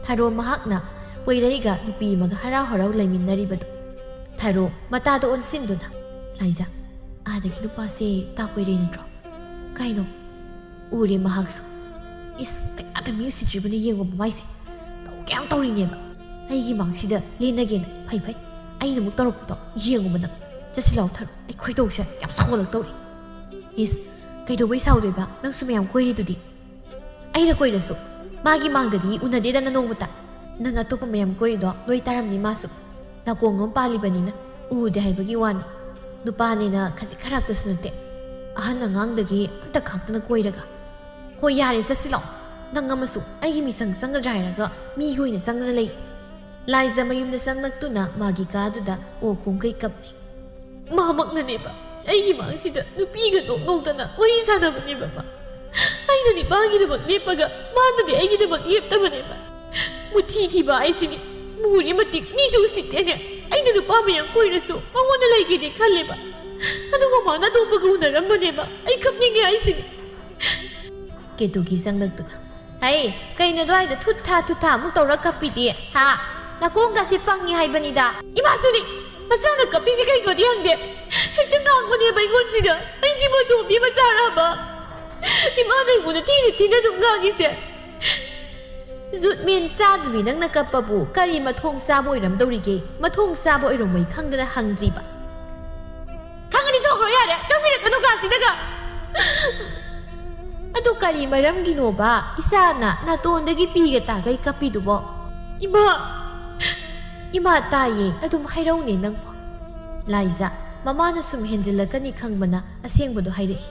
ꯊꯔꯣ ꯃꯍꯥꯛꯅ ꯄꯣꯏꯔꯩꯒ ꯅꯨꯄꯤ ꯑꯃꯒ ꯍꯔꯥꯎ ꯍꯔꯥꯎ ꯂꯩꯃꯤꯟꯅꯔꯤꯕꯗꯨ꯫ ꯊꯔꯣ ꯃꯇꯥꯗ ꯑꯣꯟꯁꯤꯟꯗꯨꯅ, "ꯂꯥꯏꯖ, ꯑꯥꯗꯒꯤ ꯅꯨꯄꯥꯁꯦ ꯇꯥ ꯄꯣꯏꯔꯩ ꯅꯠꯇ꯭ꯔꯣ?" "ꯀꯩꯅꯣ?" "ꯎꯔꯦ ꯃꯍꯥꯛꯁꯨ꯫" "ꯏꯁ, ꯀꯌꯥꯗ ꯃꯤ ꯎꯁꯤꯠꯇ꯭ꯔꯤꯕꯅ ꯌꯦꯡꯉꯣ ꯃꯃꯥꯏꯁꯦ꯫ ꯇꯧꯒꯦ ꯌꯥꯝ ꯇꯧꯔꯤꯅꯦꯕ꯫ ꯑꯩꯒꯤ ꯃꯥꯡꯁꯤꯗ ꯂꯦꯟꯅꯒꯦꯅ꯫ ꯐꯩ ꯐꯩ, ꯑꯩꯅ ꯑꯃꯨꯛ ꯇꯧꯔꯛꯄꯗꯣ ꯌꯦꯡꯉꯨꯕ ꯅꯪ꯫ ꯆꯠꯁꯤ ꯂꯥꯛꯑꯣ ꯊꯔꯣ, ꯑꯩ ꯈꯣꯏꯗꯧꯁꯦ ꯌꯥꯝ ꯁꯥꯎꯒꯠꯂꯛꯇꯧꯔꯤ꯫" "ꯏꯁ, ꯀꯩꯗꯧꯕꯩ ꯁꯥꯎꯗꯣꯏꯕ? ꯅꯪꯁꯨ ꯃꯌꯥꯝ ꯀꯣꯏꯔꯤꯗꯨꯗꯤ꯫" "ꯑꯩꯅ ꯀꯣꯏꯔꯁꯨ ꯃꯥꯒꯤ ꯃꯥꯡꯗꯗꯤ ꯎꯅꯗꯦꯗꯅ ꯅꯣꯡꯃꯇ꯫ ꯅꯪ ꯑꯇꯣꯞꯄ ꯃꯌꯥꯝ ꯀꯣꯏꯔꯤꯗꯣ ꯂꯣꯏ ꯇꯥꯔꯝꯅꯤ ꯃꯥꯁꯨ꯫ ꯅꯥꯀꯣꯡ ꯑꯃ ꯄꯥꯜꯂꯤꯕꯅꯤꯅ ꯎꯗꯦ ꯍꯥꯏꯕꯒꯤ ꯋꯥꯅꯤ꯫ ꯅꯨꯄꯥꯅꯦꯅ ꯈꯖꯤꯛ ꯈꯔꯥꯛꯇꯁꯨ ꯅꯠꯇꯦ꯫ ꯑꯍꯟ ꯑꯉꯥꯡꯗꯒꯤ ꯑꯝꯇ ꯈꯥꯛꯇꯅ ꯀꯣꯏꯔꯒ꯫ ꯍꯣꯏ ꯌꯥꯔꯦ, ꯆꯠꯁꯤ ꯂꯥꯛꯑꯣ꯫ ꯅꯪ ꯑꯃꯁꯨ ꯑꯩꯒꯤ ꯃꯤꯁꯪ ꯆꯪꯒꯗ꯭ꯔꯥ ꯍꯥꯏꯔꯒ ꯃꯤꯒꯤ ꯑꯣꯏꯅ ꯆꯪꯗꯅ ꯂꯩ꯫ ꯂꯥꯏꯖ ꯃꯌꯨꯝꯗ ꯆꯪꯂꯛꯇꯨꯅ ꯃꯥꯒꯤ ꯀꯥꯗꯨꯗ ꯑꯣ ꯈꯣꯡꯈꯩ ꯀꯞꯂꯤ꯫ ꯃꯥꯃꯛꯅꯅꯦꯕ ꯑꯩꯒꯤ ꯃꯥꯡꯁꯤꯗ ꯅꯨꯄꯤꯒ ꯅꯣꯛ ꯅꯣꯛꯇꯅ ꯋꯥꯔꯤ ꯁꯥꯟꯅꯕꯅꯦꯕ ꯃꯥ꯫ ꯑꯩꯅꯗꯤ ꯃꯥꯒꯤꯗꯃꯛ ꯂꯦꯞꯄꯒ ꯃꯥꯅꯗꯤ ꯑꯩꯒꯤꯗꯃꯛ ꯂꯦꯞꯇꯕꯅꯦꯕ꯫ ꯃꯨꯊꯤ ꯊꯤꯕ ꯍꯥꯏꯁꯤꯅꯤ꯫ ꯃꯨꯔꯤ ꯃꯇꯤꯛ ꯃꯤꯁꯨ ꯎꯁꯤꯠꯇꯦꯅꯦ꯫ ꯑꯩꯅ ꯅꯨꯄꯥ ꯃꯌꯥꯝ ꯀꯣꯏꯔꯁꯨ ꯃꯉꯣꯟꯗ ꯂꯩꯒꯦꯗꯤ ꯈꯜꯂꯦꯕ꯫ ꯑꯗꯨꯒ ꯃꯥꯅ ꯑꯇꯣꯞꯄꯒ ꯎꯅꯔꯝꯕꯅꯦꯕ꯫ ꯑꯩ ꯀꯞꯅꯤꯡꯉꯦ ꯍꯥꯏꯁꯤꯅꯤ꯫ ꯀꯦꯇꯨꯀꯤ ꯆꯪꯂꯛꯇꯨꯅ, "ꯍꯩ, ꯀꯩꯅꯣ ꯑꯗꯨꯋꯥꯏꯗ ꯊꯨꯠ ꯊꯥ ꯊꯨꯠ ꯊꯥ ꯑꯃꯨꯛ ꯇꯧꯔ ꯀꯞꯄꯤꯗꯤ, ꯍꯥ? ꯅꯥꯀꯣꯡꯒꯁꯦ ꯄꯪꯉꯤ ꯍꯥꯏꯕꯅꯤꯗ꯫ ꯏꯃꯥꯁꯨꯅꯤ, ꯃꯆꯥꯅ ꯀꯞꯄꯤꯁꯤ ꯀꯩꯅꯣꯗꯤ ꯍꯪꯗꯦ꯫ ꯍꯦꯛꯇ ꯉꯥꯡꯕꯅꯦꯕ ꯑꯩꯉꯣꯟꯁꯤꯗ꯫ ꯑꯩꯁꯤꯕꯨ ꯑꯇꯣꯝꯕꯤ ꯃꯆꯥꯔꯕ? ꯏꯃꯥꯅ ꯑꯩꯉꯣꯟꯗ ꯊꯤꯅ ꯊꯤꯅ ꯑꯗꯨꯝ ꯉꯥꯡꯉꯤꯁꯦ?" "ꯖꯨꯠꯃꯦꯟ ꯆꯥꯗꯕꯤ ꯅꯪꯅ ꯀꯞꯄꯕꯨ ꯀꯔꯤ ꯃꯊꯣꯡ ꯆꯥꯕ ꯑꯣꯏꯔꯝꯗꯧꯔꯤꯒꯦ? ꯃꯊꯣꯡ ꯆꯥꯕ ꯑꯣꯏꯔꯝꯃꯣꯏ ꯈꯪꯗꯅ ꯍꯪꯗ꯭ꯔꯤꯕ?" "ꯈꯪꯉꯗꯤ ꯊꯣꯛꯈ꯭ꯔꯣ ꯌꯥꯔꯦ, ꯆꯪꯕꯤꯔꯛꯀꯅꯨ ꯀꯥꯁꯤꯗꯒ!" "ꯑꯗꯨ ꯀꯔꯤ ꯃꯔꯝꯒꯤꯅꯣꯕ ꯏꯆꯥꯅ ꯅꯥꯇꯣꯟꯗꯒꯤ ꯄꯤꯒ ꯇꯥꯒꯩ ꯀꯞꯄꯤꯗꯨꯕꯣ?" "ꯏꯃꯥ!" "ꯏꯃꯥ ꯇꯥꯏꯌꯦ, ꯑꯗꯨꯝ ꯍꯥꯏꯔꯧꯅꯦ ꯅꯪꯕꯣ꯫" ꯂꯥꯏꯖ, ꯃꯃꯥꯅ ꯁꯨꯝ ꯍꯦꯟꯖꯤꯜꯂꯛꯀꯅꯤ ꯈꯪꯕꯅ ꯑꯁꯦꯡꯕꯗꯣ ꯍꯥꯏꯔꯛꯏ꯫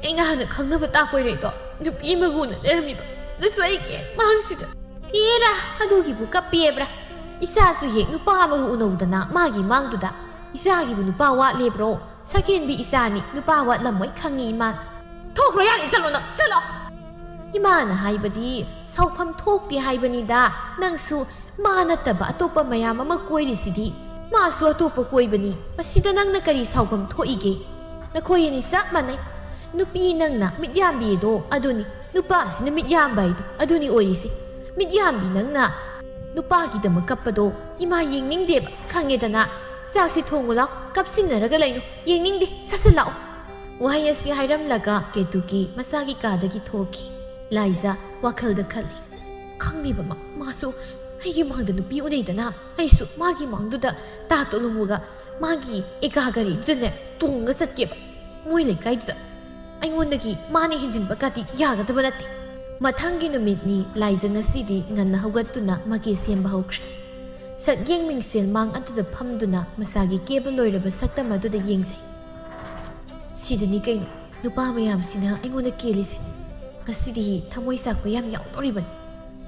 "ꯑꯩꯅ ꯍꯥꯟꯅ ꯈꯪꯅꯕ ꯇꯥꯛꯄꯣꯏꯔꯩꯗꯣ ꯅꯨꯄꯤ ꯑꯃꯒ ꯎꯅ ꯂꯩꯔꯝꯃꯤꯕ꯫ ꯑꯗꯨꯁꯨ ꯑꯩꯒꯤ ꯍꯦꯛ ꯃꯥꯡꯁꯤꯗ꯫" "ꯑꯦꯔꯥ, ꯑꯗꯨꯒꯤꯕꯨ ꯀꯞꯄꯦꯕ꯭ꯔꯥ? ꯏꯆꯥꯁꯨ ꯍꯦꯛ ꯅꯨꯄꯥ ꯑꯃꯒ ꯎꯅꯧꯗꯅ ꯃꯥꯒꯤ ꯃꯥꯡꯗꯨꯗ꯫ ꯏꯆꯥꯒꯤꯕꯨ ꯅꯨꯄꯥ ꯋꯥꯠꯂꯦꯕ꯭ꯔꯣ? ꯁꯀꯦꯟꯕꯤ ꯏꯆꯥꯅꯤ, ꯅꯨꯄꯥ ꯋꯥꯠꯂꯝꯃꯣꯏ ꯈꯪꯉꯤ ꯏꯃꯥꯅ꯫" "ꯊꯣꯛꯈ꯭ꯔꯣ ꯌꯥꯔꯦ, ꯆꯠꯂꯣ ꯅꯪ, ꯆꯠꯂꯣ!" "ꯏꯃꯥꯅ ꯍꯥꯏꯕꯗꯤ ꯁꯥꯎꯐꯝ ꯊꯣꯛꯇꯦ ꯍꯥꯏꯕꯅꯤꯗ꯫ ꯅꯪꯁꯨ ꯃꯥ ꯅꯠꯇꯕ ꯑꯇꯣꯞꯄ ꯃꯌꯥꯝ ꯑꯃ ꯀꯣꯏꯔꯤꯁꯤꯗꯤ꯫ ꯃꯥꯁꯨ ꯑꯇꯣꯞꯄ ꯀꯣꯏꯕꯅꯤ꯫ ꯃꯁꯤꯗ ꯅꯪꯅ ꯀꯔꯤ ꯁꯥꯎꯐꯝ ꯊꯣꯛꯏꯒꯦ? ꯅꯈꯣꯏ ꯑꯅꯤ ꯆꯞ ꯃꯥꯟꯅꯩ꯫ ꯅꯨꯄꯤ ꯅꯪꯅ ꯃꯤꯠꯌꯥꯝꯕꯤꯗꯣ ꯑꯗꯨꯅꯤ, ꯅꯨꯄꯥꯁꯤꯅ ꯃꯤꯠꯌꯥꯝꯕ ꯍꯥꯏꯗꯣ ꯑꯗꯨꯅꯤ ꯑꯣꯏꯔꯤꯁꯦ꯫ ꯃꯤꯠꯌꯥꯝꯕꯤ ꯅꯪꯅ ꯅꯨꯄꯥꯒꯤꯗꯃꯛ ꯀꯞꯄꯗꯣ ꯏꯃꯥ ꯌꯦꯡꯅꯤꯡꯗꯦꯕ, ꯈꯪꯉꯦꯗꯅ꯫ ꯆꯥꯛꯁꯤ ꯊꯣꯡꯉꯨ ꯂꯥꯎ, ꯀꯞꯁꯤꯟꯅꯔꯒ ꯂꯩꯅꯨ, ꯌꯦꯡꯅꯤꯡꯗꯦ, ꯁꯠ ꯁꯠ ꯂꯥꯛꯑꯣ꯫" ꯋꯥꯍꯩ ꯑꯁꯤ ꯍꯥꯏꯔꯝꯂꯒ ꯀꯦꯇꯨꯀꯤ ꯃꯁꯥꯒꯤ ꯀꯥꯗꯒꯤ ꯊꯣꯛꯈꯤ꯫ ꯂꯥꯏꯖ ꯋꯥꯈꯜꯗ ꯈꯜꯂꯤ, "ꯈꯪꯗꯦꯕ ꯃꯥ, ꯃꯥꯁꯨ ꯑꯩꯒꯤ ꯃꯥꯡꯗ ꯅꯨꯄꯤ ꯎꯅꯩꯗꯅ, ꯑꯩꯁꯨ ꯃꯥꯒꯤ ꯃꯥꯡꯗꯨꯗ ꯇꯥ ꯇꯣꯂꯨꯝꯃꯒ ꯃꯥꯒꯤ ꯑꯦꯀꯥ ꯒꯥꯔꯤꯗꯨꯗꯅꯦ ꯇꯣꯡꯉ ꯆꯠꯀꯦꯕ ꯃꯣꯏ ꯂꯩꯀꯥꯏꯗꯨꯗ꯫ ꯑꯩꯉꯣꯟꯗꯒꯤ ꯃꯥꯅ ꯍꯦꯟꯖꯤꯟꯕ ꯀꯥꯇꯤ ꯌꯥꯒꯗꯕ ꯅꯠꯇꯦ꯫" ꯃꯊꯪꯒꯤ ꯅꯨꯃꯤꯠꯅꯤ꯫ ꯂꯥꯏꯖ ꯉꯁꯤꯗꯤ ꯉꯟꯅ ꯍꯧꯒꯠꯇꯨꯅ ꯃꯀꯦ ꯁꯦꯝꯕ ꯍꯧꯈ꯭ꯔꯦ꯫ ꯁꯛꯌꯦꯡ ꯃꯤꯡꯁꯦꯜ ꯃꯥꯡ ꯑꯗꯨꯗ ꯐꯝꯗꯨꯅ ꯃꯁꯥꯒꯤ ꯀꯦꯕ ꯂꯣꯏꯔꯕ ꯁꯛꯇꯝ ꯑꯗꯨꯗ ꯌꯦꯡꯖꯩ꯫ "ꯁꯤꯗꯅꯤ ꯀꯩꯅꯣ, ꯅꯨꯄꯥ ꯃꯌꯥꯝꯁꯤꯅ ꯑꯩꯉꯣꯟꯗ ꯀꯦꯜꯂꯤꯁꯦ꯫ ꯉꯁꯤꯗꯤ ꯊꯃꯣꯏ ꯆꯥꯛꯄ ꯌꯥꯝ ꯌꯥꯎꯗꯣꯔꯤꯕꯅꯤ꯫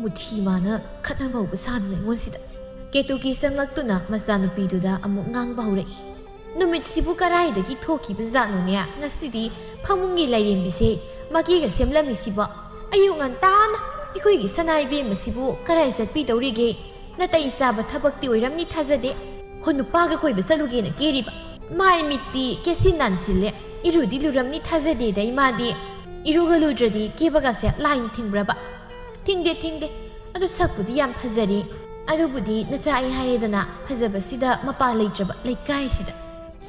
ꯃꯨꯊꯤ ꯃꯥꯅ ꯈꯠꯅꯕ ꯍꯧꯕ ꯁꯥꯗꯅ ꯑꯩꯉꯣꯟꯁꯤꯗ꯫ ꯀꯦꯇꯨꯀꯤ ꯆꯪꯂꯛꯇꯨꯅ ꯃꯆꯥꯅꯨꯄꯤꯗꯨꯗ ꯑꯃꯨꯛ ꯉꯥꯡꯕ ꯍꯧꯔꯛꯏ꯫ "ꯅꯨꯃꯤꯠꯁꯤꯕꯨ ꯀꯔꯥꯏꯗꯒꯤ ꯊꯣꯛꯈꯤꯕ ꯖꯥꯠꯅꯣꯅꯦ? ꯉꯁꯤꯗꯤ ꯐꯃꯨꯡꯒꯤ ꯂꯥꯏꯔꯦꯝꯕꯤꯁꯦ ꯃꯀꯤꯒ ꯁꯦꯝꯂꯝꯃꯤꯁꯤꯕꯣ? ꯑꯌꯨꯛ ꯉꯟꯇꯥꯅ ꯑꯩꯈꯣꯏꯒꯤ ꯁꯅꯥ ꯏꯕꯦꯝꯃꯁꯤꯕꯨ ꯀꯔꯥꯏ ꯆꯠꯄꯤꯗꯧꯔꯤꯒꯦ? ꯅꯥꯇꯩ ꯆꯥꯕ ꯊꯕꯛꯇꯤ ꯑꯣꯏꯔꯝꯅꯤ ꯊꯥꯖꯗꯦ꯫ ꯍꯣ, ꯅꯨꯄꯥꯒ ꯀꯣꯏꯕ ꯆꯠꯂꯨꯒꯦꯅ ꯀꯦꯔꯤꯕ꯫ ꯃꯥꯏ ꯃꯤꯠꯇꯤ ꯀꯦꯁꯤꯟ ꯅꯥꯟꯁꯤꯜꯂꯦ꯫ ꯏꯔꯨꯗꯤ ꯂꯨꯔꯝꯅꯤ ꯊꯥꯖꯗꯦꯗ ꯏꯃꯥꯗꯤ꯫ ꯏꯔꯨꯒ ꯂꯨꯗ꯭ꯔꯗꯤ ꯀꯦꯕꯒꯁꯦ ꯂꯥꯏꯅ ꯊꯤꯡꯕ꯭ꯔꯕ?" "ꯊꯤꯡꯗꯦ, ꯊꯤꯡꯗꯦ꯫ ꯑꯗꯨ ꯁꯛꯄꯨꯗꯤ ꯌꯥꯝ ꯐꯖꯔꯦ꯫ ꯑꯗꯨꯕꯨꯗꯤ ꯅꯆꯥ ꯑꯩ ꯍꯥꯏꯔꯦꯗꯅ, ꯐꯖꯕꯁꯤꯗ ꯃꯄꯥ ꯂꯩꯇ꯭ꯔꯕ ꯂꯩꯀꯥꯏꯁꯤꯗ꯫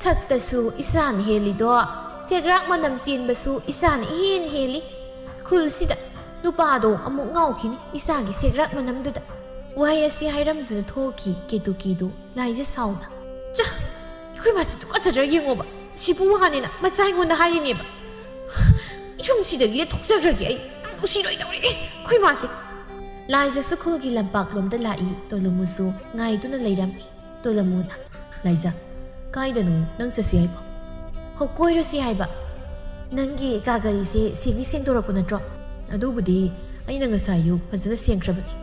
ꯁꯛꯇꯁꯨ ꯏꯆꯥꯅ ꯍꯦꯜꯂꯤꯗꯣ, ꯁꯦꯒ꯭ꯔꯥꯛ ꯃꯅꯝ ꯆꯦꯟꯕꯁꯨ ꯏꯆꯥꯅ ꯏꯍꯦꯟ ꯍꯦꯜꯂꯤ꯫ ꯈꯨꯜꯁꯤꯗ ꯅꯨꯄꯥꯗꯣ ꯑꯃꯨꯛ ꯉꯥꯎꯈꯤꯅꯤ ꯏꯆꯥꯒꯤ ꯁꯦꯒ꯭ꯔꯥꯛ ꯃꯅꯝꯗꯨꯗ"꯫ ꯋꯥꯍꯩ ꯑꯁꯤ ꯍꯥꯏꯔꯝꯗꯨꯅ ꯊꯣꯛꯈꯤ ꯀꯦꯇꯨꯀꯤꯗꯨ ꯂꯥꯏꯖ ꯁꯥꯎꯅ꯫ "ꯆꯥ! ꯑꯩꯈꯣꯏ ꯃꯥꯁꯤ ꯇꯨꯀꯠꯆꯗ꯭ꯔꯥ ꯌꯦꯡꯉꯣꯕ꯫ ꯁꯤꯕꯨ ꯋꯥꯅꯦꯅ ꯃꯆꯥ ꯑꯩꯉꯣꯟꯗ ꯍꯥꯏꯔꯤꯅꯦꯕ꯫ ꯌꯨꯝꯁꯤꯗꯒꯤ ꯊꯣꯛꯆꯈ꯭ꯔꯒꯦ ꯑꯩ꯫ ꯌꯥꯝ ꯅꯨꯡꯁꯤꯔꯣꯏꯗꯧꯔꯦ ꯑꯩꯈꯣꯏ ꯃꯥꯁꯦ"꯫ ꯂꯥꯏꯖꯁꯨ ꯈꯨꯜꯒꯤ ꯂꯝꯄꯥꯛꯂꯣꯝꯗ ꯂꯥꯛꯏ꯫ ꯇꯣꯂꯨꯃꯨꯁꯨ ꯉꯥꯏꯗꯨꯅ ꯂꯩꯔꯝꯃꯤ꯫ ꯇꯣꯂꯨꯃꯨꯅ, "ꯂꯥꯏꯖ, ꯀꯥꯏꯗꯅꯣ ꯅꯪ ꯆꯠꯁꯤ ꯍꯥꯏꯕꯣ?" "ꯍꯣ, ꯀꯣꯏꯔꯨꯁꯤ ꯍꯥꯏꯕ꯫ ꯅꯪꯒꯤ ꯀꯥ ꯒꯥꯔꯤꯁꯦ ꯁꯦꯡꯗꯤ ꯁꯦꯡꯗꯣꯔꯛꯄ ꯅꯠꯇ꯭ꯔꯣ?" "ꯑꯗꯨꯕꯨꯗꯤ ꯑꯩꯅ ꯉꯁꯥꯏ ꯑꯌꯨꯛ ꯐꯖꯅ ꯁꯦꯡꯈ꯭ꯔꯕꯅꯤ"꯫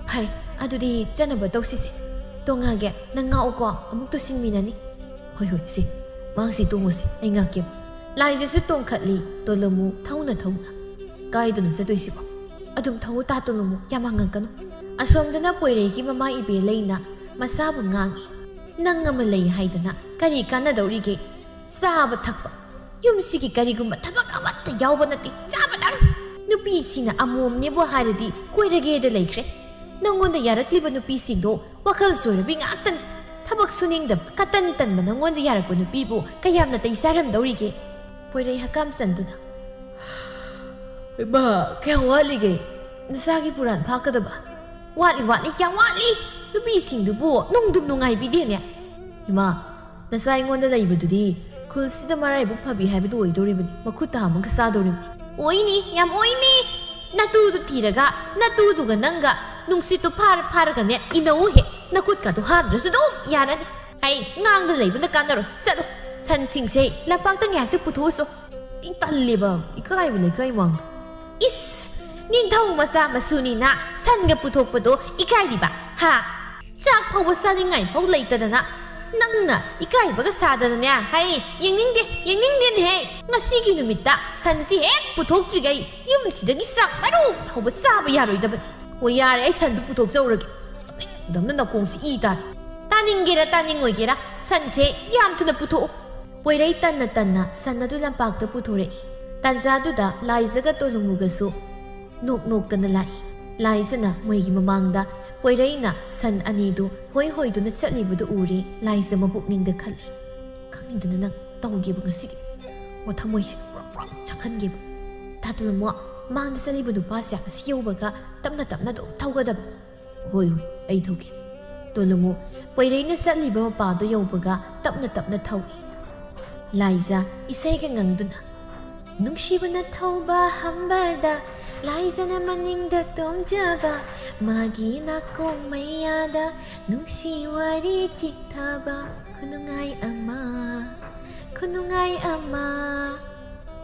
"ꯐꯔꯦ, ꯑꯗꯨꯗꯤ ꯆꯠꯅꯕ ꯇꯧꯁꯤꯁꯦ꯫ ꯇꯣꯡꯉꯒꯦ, ꯅꯪ ꯉꯥꯛꯎꯀꯣ, ꯑꯃꯨꯛ ꯇꯨꯁꯤꯟꯃꯤꯟꯅꯅꯤ"꯫ "ꯍꯣꯏ, ꯍꯣꯏ, ꯁꯦ, ꯃꯥꯡꯁꯤ ꯇꯣꯡꯉꯨꯁꯦ, ꯑꯩ ꯉꯥꯛꯀꯦ"꯫ ꯂꯥꯏꯖꯁꯨ ꯇꯣꯡꯈꯠꯂꯤ꯫ ꯇꯣꯂꯨꯃꯨ ꯊꯧꯅ ꯊꯧꯅ꯫ "ꯀꯥꯏꯗꯅꯣ ꯆꯠꯇꯣꯏꯁꯤꯕꯣ?" "ꯑꯗꯨꯝ ꯊꯧꯎ ꯇꯥ ꯇꯣꯂꯨꯃꯨ, ꯌꯥꯝ ꯉꯥꯡꯉꯛꯀꯅꯨ"꯫ ꯑꯁꯣꯝꯗꯅ ꯄꯣꯏꯔꯩꯒꯤ ꯃꯃꯥ ꯏꯕꯦ ꯂꯩꯅ ꯃꯆꯥꯕꯨ ꯉꯥꯡꯏ꯫ "ꯅꯪ ꯑꯃ ꯂꯩ ꯍꯥꯏꯗꯅ ꯀꯔꯤ ꯀꯥꯟꯅꯗꯧꯔꯤꯒꯦ? ꯆꯥꯕ ꯊꯛꯄ, ꯌꯨꯝꯁꯤꯒꯤ ꯀꯔꯤꯒꯨꯝꯕ ꯊꯕꯛ ꯑꯃꯠꯇ ꯌꯥꯎꯕ ꯅꯠꯇꯦ, ꯆꯥꯕꯗꯪ꯫ ꯅꯨꯄꯤꯁꯤꯡꯅ ꯑꯃꯣꯝꯅꯦꯕꯨ ꯍꯥꯏꯔꯗꯤ ꯀꯣꯏꯔꯒꯦꯗ ꯂꯩꯈ꯭ꯔꯦ꯫ ꯅꯪꯉꯣꯟꯗ ꯌꯥꯔꯛꯂꯤꯕ ꯅꯨꯄꯤꯁꯤꯡꯗꯣ ꯋꯥꯈꯜ ꯆꯣꯏꯔꯕꯤ ꯉꯥꯛꯇꯅꯤ꯫ ꯊꯕꯛ ꯁꯨꯅꯤꯡꯗꯕ, ꯀꯇꯟ ꯇꯟꯕ ꯅꯪꯉꯣꯟꯗ ꯌꯥꯔꯛꯄ ꯅꯨꯄꯤꯕꯨ ꯀꯌꯥꯝ ꯅꯥꯇꯩ ꯆꯥꯔꯝꯗꯧꯔꯤꯒꯦ?" ꯄꯣꯏꯔꯩ ꯍꯛꯀꯥꯝ ꯆꯟꯗꯨꯅ, "ꯏꯃꯥ, ꯀꯌꯥꯝ ꯋꯥꯠꯂꯤꯒꯦ ꯅꯆꯥꯒꯤ ꯄꯨꯔꯥꯟ ꯐꯥꯛꯀꯗꯕ?" "ꯋꯥꯠꯂꯤ, ꯋꯥꯠꯂꯤ, ꯌꯥꯝ ꯋꯥꯠꯂꯤ꯫ ꯅꯨꯄꯤꯁꯤꯡꯗꯨꯕꯨ ꯅꯨꯡꯗꯨꯝ ꯅꯨꯡꯉꯥꯏꯕꯤꯗꯦꯅꯦ"꯫ "ꯏꯃꯥ, ꯅꯆꯥ ꯑꯩꯉꯣꯟꯗ ꯂꯩꯕꯗꯨꯗꯤ ꯈꯨꯜꯁꯤꯗ ꯃꯔꯥꯏꯕꯛ ꯐꯕꯤ ꯍꯥꯏꯕꯗꯨ ꯑꯣꯏꯗꯧꯔꯤꯕꯅꯤ, ꯃꯈꯨꯠꯇ ꯍꯥꯝꯃꯒ ꯆꯥꯗꯧꯔꯤꯕꯅꯤ"꯫ "ꯑꯣꯏꯅꯤ, ꯌꯥꯝ ꯑꯣꯏꯅꯤ꯫ ꯅꯇꯨꯗꯨ ꯊꯤꯔꯒ ꯅꯇꯨꯗꯨꯒ ꯅꯪꯒ ꯅꯨꯡꯁꯤꯠꯇꯨ ꯐꯥꯔ ꯐꯥꯔꯒꯅꯦ ꯏꯅꯧꯍꯦ꯫ ꯅꯈꯨꯠꯀꯗꯣ ꯍꯥꯝꯗ꯭ꯔꯁꯨ ꯑꯗꯨꯝ ꯌꯥꯔꯅꯤ꯫ ꯑꯩ ꯉꯥꯡꯗ ꯂꯩꯕꯅ ꯀꯥꯟꯅꯔꯣꯏ꯫ ꯆꯠꯂꯣ, ꯁꯟꯁꯤꯡꯁꯦ ꯂꯝꯄꯥꯛꯇ ꯉꯥꯏꯍꯥꯛꯇ ꯄꯨꯊꯣꯛꯎꯁꯣ"꯫ ꯇꯜꯂꯦꯕ, ꯏꯀꯥꯏꯕ ꯂꯩꯀꯥꯏ ꯃꯥꯡꯗ꯫ ꯏꯁ! ꯅꯤꯡꯊꯧ ꯃꯆꯥ ꯃꯁꯨꯅꯤꯅ ꯁꯟꯒ ꯄꯨꯊꯣꯛꯄꯗꯣ ꯏꯀꯥꯏꯔꯤꯕ? ꯍꯥ? ꯆꯥꯛ ꯐꯥꯎꯕ ꯆꯥꯅꯤꯡꯉꯥꯏ ꯐꯥꯎ ꯂꯩꯇꯗꯅ ꯅꯪꯅ ꯏꯀꯥꯏꯕꯒ ꯁꯥꯗꯅꯅꯦ꯫ ꯍꯩ, ꯌꯦꯡꯅꯤꯡꯗꯦ, ꯌꯦꯡꯅꯤꯡꯗꯦꯅꯦꯍꯦ꯫ ꯉꯁꯤꯒꯤ ꯅꯨꯃꯤꯠꯇ ꯁꯟꯁꯤ ꯍꯦꯛ ꯄꯨꯊꯣꯛꯇ꯭ꯔꯤꯈꯩ ꯌꯨꯝꯁꯤꯗꯒꯤ ꯆꯥꯛ ꯃꯔꯨ ꯐꯥꯎꯕ ꯆꯥꯕ ꯌꯥꯔꯣꯏꯗꯕꯅꯤ꯫ ꯑꯣ, ꯌꯥꯔꯦ, ꯑꯩ ꯁꯟꯗꯨ ꯄꯨꯊꯣꯛꯆꯧꯔꯒꯦ꯫ ꯅꯣꯛꯅꯤꯡꯗꯕꯅ ꯅꯥꯀꯣꯡꯁꯤ ꯏ ꯇꯥꯔꯦ꯫ ꯇꯥꯅꯤꯡꯒꯦꯔꯥ ꯇꯥꯅꯤꯡꯉꯣꯏꯒꯦꯔꯥ, ꯁꯟꯁꯦ ꯌꯥꯝ ꯊꯨꯅ ꯄꯨꯊꯣꯛꯑꯣ꯫ ꯄꯣꯏꯔꯩ ꯇꯟꯅ ꯇꯟꯅ ꯁꯟ ꯑꯗꯨ ꯂꯝꯄꯥꯛꯇ ꯄꯨꯊꯣꯔꯛꯏ꯫ ꯇꯥꯟꯖꯥꯗꯨꯗ ꯂꯥꯏꯖꯒ ꯇꯣꯂꯨꯃꯨꯒꯁꯨ ꯅꯣꯛ ꯅꯣꯛꯇꯅ ꯂꯥꯛꯏ꯫ ꯂꯥꯏꯖꯅ ꯃꯣꯏꯒꯤ ꯃꯃꯥꯡꯗ ꯄꯣꯏꯔꯩꯅ ꯁꯟ ꯑꯅꯤꯗꯨ ꯍꯣꯏ ꯍꯣꯏꯗꯨꯅ ꯆꯠꯂꯤꯕꯗꯨ ꯎꯔꯦ꯫ ꯂꯥꯏꯖ ꯃꯄꯨꯛꯅꯤꯡꯗ ꯈꯜꯂꯤ, "ꯈꯪꯅꯤꯡꯗꯅ ꯅꯪ ꯇꯧꯒꯦꯕ ꯉꯁꯤꯗꯤ꯫ ꯑꯣ, ꯊꯃꯣꯏꯁꯦ ꯄ꯭ꯔꯣꯛ ꯄ꯭ꯔꯣꯛ ꯆꯥꯛꯍꯟꯒꯦꯕ꯫ ꯇꯥ ꯇꯣꯂꯨꯃꯨ, ꯃꯥꯡꯗ ꯆꯠꯂꯤꯕ ꯅꯨꯄꯥꯁꯦ ꯑꯁꯤ ꯌꯧꯕꯒ ꯇꯞꯅ ꯇꯞꯅ ꯑꯗꯨꯝ ꯊꯧꯒꯗꯕ꯫" "ꯍꯣꯏ, ꯍꯣꯏ, ꯑꯩ ꯊꯧꯒꯦ꯫" ꯇꯣꯂꯨꯃꯨ ꯄꯣꯏꯔꯩꯅ ꯆꯠꯂꯤꯕ ꯃꯄꯥꯗꯣ ꯌꯧꯕꯒ ꯇꯞꯅ ꯇꯞꯅ ꯊꯧꯏ꯫ ꯂꯥꯏꯖ ꯏꯁꯩꯒ ꯉꯪꯗꯨꯅ, "ꯅꯨꯡꯁꯤꯕꯅ ꯊꯧꯕ ꯍꯝꯕꯔꯗ, ꯂꯥꯏꯖꯅ ꯃꯅꯤꯡꯗ ꯇꯣꯡꯖꯕ, ꯃꯥꯒꯤ ꯅꯥꯀꯣꯡ ꯃꯌꯥꯗ ꯅꯨꯡꯁꯤ ꯋꯥꯔꯤ ꯆꯤꯛꯊꯕ, ꯈꯨꯅꯨꯡꯉꯥꯏ ꯑꯃ, ꯈꯨꯅꯨꯡꯉꯥꯏ ꯑꯃ꯫"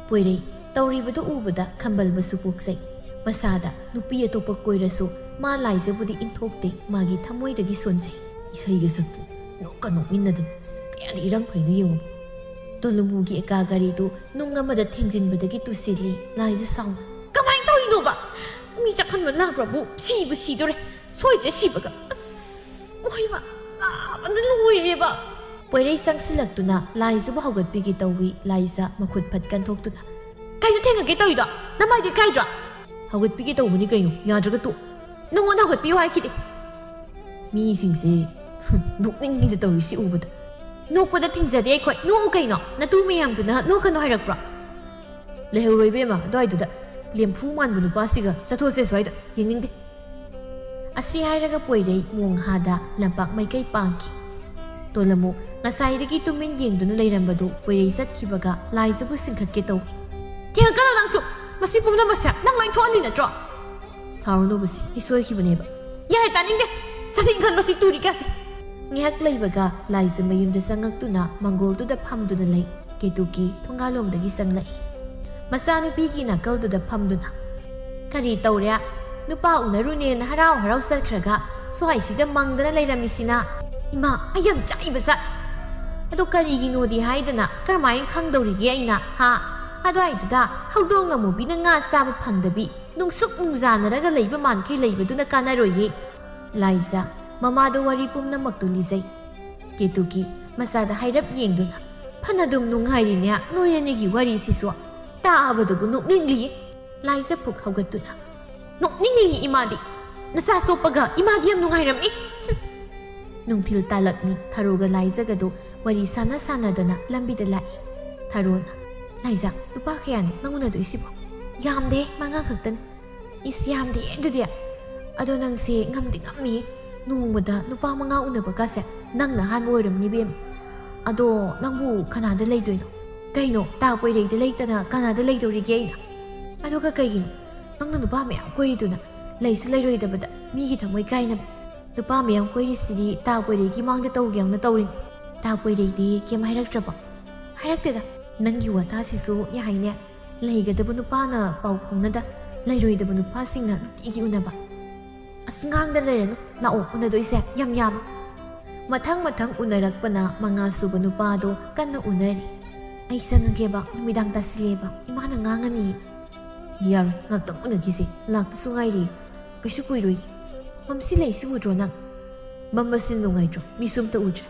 ꯄꯣꯏꯔꯩ ꯇꯧꯔꯤꯕꯗꯨ ꯎꯕꯗ ꯈꯝꯕꯜꯕꯁꯨ ꯄꯣꯛꯆꯩ꯫ ꯃꯁꯥꯗ ꯅꯨꯄꯤ ꯑꯇꯣꯞꯄ ꯀꯣꯏꯔꯁꯨ ꯃꯥ ꯂꯥꯏꯖꯕꯨꯗꯤ ꯏꯟꯊꯣꯛꯇꯦ, ꯃꯥꯒꯤ ꯊꯃꯣꯏꯗꯒꯤ ꯁꯣꯟꯖꯩ꯫ ꯏꯁꯩꯒ ꯁꯛꯇꯨ ꯅꯣꯛꯀ ꯅꯣꯛꯃꯤꯟꯅꯗꯅ ꯀꯌꯥꯗꯤ ꯏꯔꯪ ꯐꯩꯅꯣ ꯌꯦꯡꯉꯨ꯫ ꯇꯣꯂꯨꯃꯨꯒꯤ ꯑꯦꯀꯥ ꯒꯥꯔꯤꯗꯨ ꯅꯨꯡ ꯑꯃꯗ ꯊꯦꯡꯖꯤꯟꯕꯗꯒꯤ ꯇꯨꯁꯤꯜꯂꯤ꯫ ꯂꯥꯏꯖ ꯁꯥꯎꯅ, "ꯀꯃꯥꯏꯅ ꯇꯧꯔꯤꯅꯣꯕ? ꯃꯤ ꯆꯥꯛꯍꯟꯕ ꯂꯥꯛꯄ꯭ꯔꯕꯨ? ꯁꯤꯕꯨ ꯁꯤꯗꯣꯔꯦ꯫ ꯁꯣꯏꯗ꯭ꯔꯦ ꯁꯤꯕꯒ꯫ ꯑꯁ, ꯑꯣꯏꯃ, ꯅꯥꯕꯅ ꯂꯣꯏꯔꯦꯕ꯫" ꯄꯣꯏꯔꯩ ꯆꯪꯁꯤꯜꯂꯛꯇꯨꯅ ꯂꯥꯏꯖꯕꯨ ꯍꯧꯒꯠꯄꯤꯒꯦ ꯇꯧꯏ꯫ ꯂꯥꯏꯖ ꯃꯈꯨꯠ ꯐꯠ ꯀꯟꯊꯣꯛꯇꯨꯅ, "ꯀꯩꯅꯣ ꯊꯦꯡꯉꯒꯦ ꯇꯧꯔꯤꯗꯣ? ꯅꯃꯥꯏꯗꯣ ꯏꯀꯥꯏꯗ꯭ꯔꯣ?" "ꯍꯧꯒꯠꯄꯤꯒꯦ ꯇꯧꯕꯅꯤ ꯀꯩꯅꯣ, ꯌꯥꯗ꯭ꯔꯒ ꯇꯣꯛ꯫" "ꯅꯉꯣꯟꯗ ꯍꯧꯒꯠꯄꯤꯌꯨ ꯍꯥꯏꯈꯤꯗꯦ꯫" ꯃꯤꯁꯤꯡꯁꯦ, ꯍꯨꯝ, ꯅꯣꯛꯅꯤꯡꯉꯤꯗ ꯇꯧꯔꯤꯁꯤ ꯎꯕꯗ꯫ "ꯅꯣꯛꯄꯗ ꯊꯤꯡꯖꯗꯦ ꯑꯩꯈꯣꯏ꯫ ꯅꯣꯛꯎ ꯀꯩꯅꯣ, ꯅꯇꯨ ꯃꯌꯥꯝꯗꯨꯅ ꯅꯣꯛꯀꯅꯣ ꯍꯥꯏꯔꯛꯄ꯭ꯔꯣ?" "ꯂꯩꯍꯧꯔꯣ ꯏꯕꯦꯝꯃ ꯑꯗꯨꯋꯥꯏꯗꯨꯗ, ꯂꯦꯝꯐꯨ ꯃꯥꯟꯕ ꯅꯨꯄꯥꯁꯤꯒ꯫ ꯆꯠꯊꯣꯛꯑꯁꯦ ꯁ꯭ꯋꯥꯏꯗ, ꯌꯦꯡꯅꯤꯡꯗꯦ꯫" ꯑꯁꯤ ꯍꯥꯏꯔꯒ ꯄꯣꯏꯔꯩ ꯃꯣꯡꯍꯥꯗ ꯂꯝꯄꯥꯛ ꯃꯥꯏꯀꯩ ꯄꯥꯡꯈꯤ꯫ ꯇꯣꯂꯃꯨ ꯉꯁꯥꯏꯗꯒꯤ ꯇꯨꯃꯤꯟ ꯌꯦꯡꯗꯨꯅ ꯂꯩꯔꯝꯕꯗꯨ ꯄꯣꯏꯔꯩ ꯆꯠꯈꯤꯕꯒ ꯂꯥꯏꯖꯕꯨ ꯆꯤꯡꯈꯠꯀꯦ ꯇꯧꯏ꯫ "ꯊꯦꯡꯉꯛꯀꯅꯣ ꯅꯪꯁꯨ! ꯃꯁꯤ ꯄꯨꯝꯅꯃꯛꯁꯦ ꯅꯪ ꯂꯣꯏ ꯊꯣꯛꯍꯜꯂꯤ ꯅꯠꯇ꯭ꯔꯣ?" "ꯁꯥꯎꯔꯅꯨꯕꯁꯦ, ꯑꯩ ꯁꯣꯏꯈꯤꯕꯅꯦꯕ꯫" "ꯌꯥꯔꯦ, ꯇꯥꯅꯤꯡꯗꯦ! ꯆꯠꯁꯤ ꯏꯪꯈꯟꯕꯁꯤ ꯇꯨꯔꯤ ꯀꯥꯁꯦ!" ꯉꯥꯏꯍꯥꯛ ꯂꯩꯕꯒ ꯂꯥꯏꯖ ꯃꯌꯨꯝꯗ ꯆꯪꯉꯛꯇꯨꯅ ꯃꯪꯒꯣꯜꯗꯨꯗ ꯐꯝꯗꯨꯅ ꯂꯩ꯫ ꯀꯦꯇꯨꯀꯤ ꯊꯣꯡꯒꯥꯜꯂꯣꯝꯗꯒꯤ ꯆꯪꯂꯛꯏ꯫ ꯃꯆꯥꯅꯨꯄꯤꯒꯤ ꯅꯥꯀꯜꯗꯨꯗ ꯐꯝꯗꯨꯅ, "ꯀꯔꯤ ꯇꯧꯔꯦ? ꯅꯨꯄꯥ ꯎꯅꯔꯨꯅꯦꯅ ꯍꯔꯥꯎ ꯍꯔꯥꯎ ꯆꯠꯈ꯭ꯔꯒ ꯁ꯭ꯋꯥꯏꯁꯤꯗ ꯃꯪꯗꯅ ꯂꯩꯔꯝꯃꯤꯁꯤꯅ? ꯏꯃꯥ, ꯑꯩ ꯌꯥꯝ ꯆꯥꯛꯏꯕ ꯆꯥꯛ꯫ ꯑꯗꯣ ꯀꯔꯤꯒꯤꯅꯣꯗꯤ ꯍꯥꯏꯗꯅ ꯀꯔꯝꯍꯥꯏꯅ ꯈꯪꯗꯧꯔꯤꯒꯦ ꯑꯩꯅ, ꯍꯥ? ꯑꯗꯨꯋꯥꯏꯗꯨꯗ ꯍꯧꯗꯣꯡ ꯑꯃꯨꯕꯤꯅ ꯉꯥ ꯆꯥꯕ ꯐꯪꯗꯕꯤ ꯅꯨꯡꯁꯨꯛ ꯅꯨꯡꯖꯥꯅꯔꯒ ꯂꯩꯕ ꯃꯥꯟꯈꯩ ꯂꯩꯕꯗꯨꯅ ꯀꯥꯟꯅꯔꯣꯏꯌꯦ꯫" ꯂꯥꯏꯖ ꯃꯃꯥꯗ ꯋꯥꯔꯤ ꯄꯨꯝꯅꯃꯛꯇꯨ ꯂꯤꯖꯩ꯫ ꯀꯦꯇꯨꯀꯤ ꯃꯆꯥꯗ ꯍꯥꯏꯔꯞ ꯌꯦꯡꯗꯨꯅ, "ꯐꯅꯗꯨꯝ ꯅꯨꯡꯉꯥꯏꯔꯤꯅꯦ ꯅꯣꯏ ꯑꯅꯤꯒꯤ ꯋꯥꯔꯤꯁꯤꯁꯨ꯫ ꯇꯥꯕꯗꯕꯨ ꯅꯣꯛꯅꯤꯡꯂꯤꯌꯦ꯫" ꯂꯥꯏꯖ ꯐꯨꯛ ꯍꯧꯒꯠꯇꯨꯅ, "ꯅꯣꯛꯅꯤꯡꯉꯤ ꯏꯃꯥꯗꯤ꯫ ꯅꯆꯥ ꯆꯣꯞꯄꯒ ꯏꯃꯥꯗꯤ ꯌꯥꯝ ꯅꯨꯡꯉꯥꯏꯔꯝꯃꯤ꯫" ꯅꯨꯡꯊꯤꯜ ꯇꯥꯂꯛꯅꯤ ꯊꯔꯣꯒ ꯂꯥꯏꯖꯒꯗꯨ ꯋꯥꯔꯤ ꯁꯥꯟꯅ ꯁꯥꯟꯅꯗꯅ ꯂꯝꯕꯤꯗ ꯂꯥꯛꯏ꯫ ꯊꯔꯣꯅ, "ꯂꯥꯏꯖ, ꯅꯨꯄꯥ ꯀꯌꯥꯅꯣ ꯅꯪ ꯎꯅꯗꯣꯏꯁꯤꯕꯣ?" "ꯌꯥꯝꯗꯦ, ꯃꯉꯥ ꯈꯛꯇꯅꯤ꯫" "ꯏꯁ, ꯌꯥꯝꯗꯦ ꯑꯗꯨꯗꯤ꯫ ꯑꯗꯣ ꯅꯪꯁꯦ ꯉꯝꯗꯤ ꯉꯝꯃꯤ꯫ ꯅꯣꯡꯃꯗ ꯅꯨꯄꯥ ꯃꯉꯥ ꯎꯅꯕ ꯀꯥꯁꯦ ꯅꯪꯅ ꯑꯍꯥꯟꯕ ꯑꯣꯏꯔꯝꯅꯤ ꯏꯕꯦꯝꯃ꯫ ꯑꯗꯣ ꯅꯪꯕꯨ ꯀꯅꯥꯗ ꯂꯩꯗꯣꯏꯅꯣ? ꯀꯩꯅꯣ, ꯇꯥ ꯄꯣꯏꯔꯩꯗ ꯂꯩꯇꯅ ꯀꯅꯥꯗ ꯂꯩꯗꯧꯔꯤꯒꯦ ꯑꯩꯅ? ꯑꯗꯨꯒ ꯀꯩꯒꯤꯅꯣ ꯅꯪꯅ ꯅꯨꯄꯥ ꯃꯌꯥꯝ ꯀꯣꯏꯔꯤꯗꯨꯅ ꯂꯩꯁꯨ ꯂꯩꯔꯣꯏꯗꯕꯗ ꯃꯤꯒꯤ ꯊꯃꯣꯏ ꯀꯥꯏꯅꯕ? ꯅꯨꯄꯥ ꯃꯌꯥꯝ ꯀꯣꯏꯔꯤꯁꯤꯗꯤ ꯇꯥ ꯄꯣꯏꯔꯩꯒꯤ ꯃꯥꯡꯗ ꯇꯧꯒꯦ ꯍꯧꯅ ꯇꯧꯔꯤꯅꯤ꯫ ꯇꯥ ꯄꯣꯏꯔꯩꯗꯤ ꯀꯩꯝ ꯍꯥꯏꯔꯛꯇ꯭ꯔꯕꯣ?" "ꯍꯥꯏꯔꯛꯇꯦꯗ꯫ ꯅꯪꯒꯤ ꯋꯥꯇꯥꯁꯤꯁꯨ ꯌꯥꯏꯅꯦ꯫ ꯂꯩꯒꯗꯕ ꯅꯨꯄꯥꯅ ꯄꯥꯎ ꯐꯥꯎꯅꯗ, ꯂꯩꯔꯣꯏꯗꯕ ꯅꯨꯄꯥꯁꯤꯡꯅ ꯅꯨꯡꯇꯤꯒꯤ ꯎꯅꯕ꯫ ꯑꯁ, ꯉꯥꯡꯗ ꯂꯩꯔꯅꯨ, ꯂꯥꯛꯑꯣ, ꯎꯅꯗꯣꯏꯁꯦ ꯌꯥꯝ ꯌꯥꯝꯃꯤ꯫" ꯃꯊꯪ ꯃꯊꯪ ꯎꯅꯔꯛꯄꯅ ꯃꯉꯥ ꯁꯨꯕ ꯅꯨꯄꯥꯗꯣ ꯀꯟꯅ ꯎꯅꯔꯤ꯫ "ꯑꯩ ꯆꯪꯉꯒꯦꯕ, ꯅꯨꯃꯤꯗꯥꯡ ꯇꯥꯁꯤꯜꯂꯦꯕ, ꯏꯃꯥꯅ ꯉꯥꯡꯉꯅꯤ꯫" "ꯌꯥꯔꯣꯏ, ꯉꯥꯛꯇꯪ ꯎꯅꯈꯤꯁꯦ, ꯂꯥꯛꯇꯁꯨ ꯉꯥꯏꯔꯤ, ꯀꯩꯁꯨ ꯀꯨꯏꯔꯣꯏ꯫" "ꯃꯝꯁꯤ ꯂꯩꯁꯤ ꯎꯗ꯭ꯔꯣ ꯅꯪ? ꯃꯝꯕꯁꯤ ꯅꯨꯡꯉꯥꯏꯇ꯭ꯔꯣ? ꯃꯤꯁꯨ ꯑꯝꯇ ꯎꯗ꯭ꯔꯦ꯫"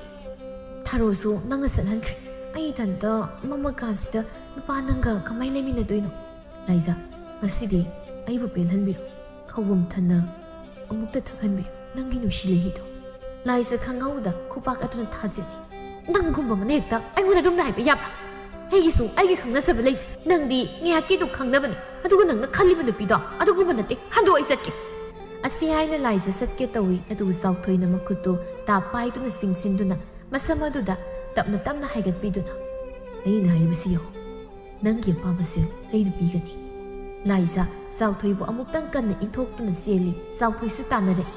"ꯊꯔꯣꯁꯨ ꯅꯪꯅ ꯆꯠꯍꯟꯈ꯭ꯔꯦ꯫ ꯑꯩ ꯏꯊꯟꯇ ꯃꯝꯃꯀꯥꯟꯁꯤꯗ ꯅꯨꯄꯥ ꯅꯪꯒ ꯀꯃꯥꯏꯅ ꯂꯩꯃꯤꯟꯅꯗꯣꯏꯅꯣ?" "ꯂꯥꯏꯖꯥ, ꯉꯁꯤꯗꯤ ꯑꯩꯕꯨ ꯄꯦꯜꯍꯟꯕꯤꯔꯣ꯫ ꯈꯧꯕꯨꯝ ꯊꯟꯅ ꯑꯃꯨꯛꯇ ꯊꯛꯍꯟꯕꯤꯌꯨ, ꯅꯪꯒꯤ ꯅꯨꯡꯁꯤ ꯂꯩꯍꯤꯗꯣ꯫" ꯂꯥꯏꯖꯥ ꯈꯪꯍꯧꯗ ꯈꯨꯄꯥꯛ ꯑꯗꯨꯅ ꯊꯥꯖꯤꯜꯂꯤ꯫ "ꯅꯪꯒꯨꯝꯕ ꯑꯃꯅ ꯍꯦꯛꯇ ꯑꯩꯉꯣꯟꯗ ꯑꯗꯨꯝ ꯍꯥꯏꯕ ꯌꯥꯕ꯭ꯔꯥ? ꯑꯩꯒꯤꯁꯨ ꯑꯩꯒꯤ ꯈꯪꯅꯖꯕ ꯂꯩꯖꯩ꯫ ꯅꯪꯗꯤ ꯉꯥꯏꯍꯥꯛꯀꯤꯗꯨ ꯈꯪꯅꯕꯅꯤ, ꯑꯗꯨꯒ ꯅꯪꯅ ꯈꯜꯂꯤꯕ ꯅꯨꯄꯤꯗꯣ ꯑꯗꯨꯒꯨꯝꯕ ꯅꯠꯇꯦ꯫ ꯍꯟꯗꯣꯛ, ꯑꯩ ꯆꯠꯀꯦ꯫" ꯑꯁꯤ ꯍꯥꯏꯅ ꯂꯥꯏꯖꯥ ꯆꯠꯀꯦ ꯇꯧꯏ, ꯑꯗꯨꯕꯨ ꯆꯥꯎꯊꯣꯏꯅ ꯃꯈꯨꯠꯇꯨ ꯇꯥꯞ ꯄꯥꯏꯗꯨꯅ ꯆꯤꯡꯁꯤꯟꯗꯨꯅ ꯃꯁꯝ ꯑꯗꯨꯗ ꯇꯞꯅ ꯇꯞꯅ ꯍꯥꯏꯒꯠꯄꯤꯗꯨꯅ, "ꯑꯩꯅ ꯍꯥꯏꯔꯤꯕꯁꯤ ꯌꯦꯡꯉꯨ, ꯅꯪꯒꯤ ꯑꯄꯥꯝꯕꯁꯦ ꯑꯩꯅ ꯄꯤꯒꯅꯤ꯫" ꯂꯥꯏꯖꯥ ꯆꯥꯎꯊꯣꯏꯕꯨ ꯑꯃꯨꯛꯇꯪ ꯀꯟꯅ ꯏꯟꯊꯣꯛꯇꯨꯅ ꯆꯦꯜꯂꯤ꯫ ꯆꯥꯎꯊꯣꯏꯁꯨ ꯇꯥꯟꯅꯔꯛꯏ꯫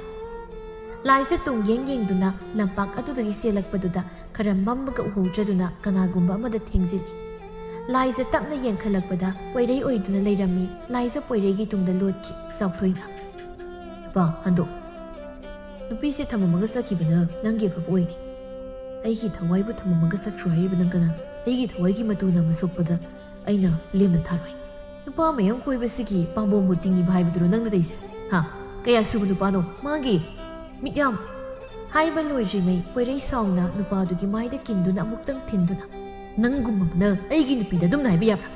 ꯂꯥꯏꯖꯥ ꯇꯨꯡ ꯌꯦꯡ ꯌꯦꯡꯗꯨꯅ ꯂꯝꯄꯥꯛ ꯑꯗꯨꯗꯒꯤ ꯆꯦꯜꯂꯛꯄꯗꯨꯗ ꯈꯔ ꯃꯝꯃꯒ ꯎꯍꯧꯗ꯭ꯔꯗꯨꯅ ꯀꯅꯥꯒꯨꯝꯕ ꯑꯃꯗ ꯊꯦꯡꯖꯤꯜꯂꯤ꯫ ꯂꯥꯏꯖ ꯇꯞꯅ ꯌꯦꯡꯈꯠꯂꯛꯄꯗ ꯄꯣꯏꯔꯩ ꯑꯣꯏꯗꯨꯅ ꯂꯩꯔꯝꯃꯤ꯫ ꯂꯥꯏꯖ ꯄꯣꯏꯔꯩꯒꯤ ꯇꯨꯡꯗ ꯂꯣꯠꯈꯤ꯫ ꯆꯥꯎꯊꯣꯏꯅ, "ꯅꯨꯄꯥ, ꯍꯟꯗꯣꯛ꯫ ꯅꯨꯄꯤꯁꯦ ꯊꯝꯃꯝꯃꯒ ꯆꯠꯈꯤꯕꯅ ꯅꯪꯒꯤ ꯑꯐꯕ ꯑꯣꯏꯅꯤ꯫ ꯑꯩꯒꯤ ꯊꯋꯥꯏꯕꯨ ꯊꯝꯃꯝꯃꯒ ꯆꯠꯈ꯭ꯔꯣ ꯍꯥꯏꯔꯤꯕ ꯅꯪ ꯀꯅꯥ? ꯑꯩꯒꯤ ꯊꯋꯥꯏꯒꯤ ꯃꯇꯨꯅ ꯑꯃ ꯁꯣꯛꯄꯗ ꯑꯩꯅ ꯂꯦꯝꯅ ꯊꯥꯔꯣꯏ꯫ ꯅꯨꯄꯥ ꯃꯌꯥꯝ ꯀꯣꯏꯕꯁꯤꯒꯤ ꯄꯥꯝꯕꯣꯝꯕꯨ ꯇꯤꯡꯉꯤꯕ ꯍꯥꯏꯕꯗꯨꯔꯣ ꯅꯪꯅ ꯇꯧꯔꯤꯁꯦ? ꯍꯥ? ꯀꯌꯥ ꯁꯨꯕ ꯅꯨꯄꯥꯅꯣ? ꯃꯥꯒꯤ ꯃꯤꯠꯌꯥꯝ!" ꯍꯥꯏꯕ ꯂꯣꯏꯗ꯭ꯔꯤꯉꯩ ꯄꯣꯏꯔꯩ ꯁꯥꯎꯅ ꯅꯨꯄꯥꯗꯨꯒꯤ ꯃꯥꯏꯗ ꯀꯤꯟꯗꯨꯅ ꯑꯃꯨꯛꯇꯪ ꯊꯤꯟꯗꯨꯅ, "ꯅꯪꯒꯨꯝꯕꯅ ꯑꯩꯒꯤ ꯅꯨꯄꯤꯗ ꯑꯗꯨꯝꯅ ꯍꯥꯏꯕ ꯌꯥꯕ꯭ꯔꯥ?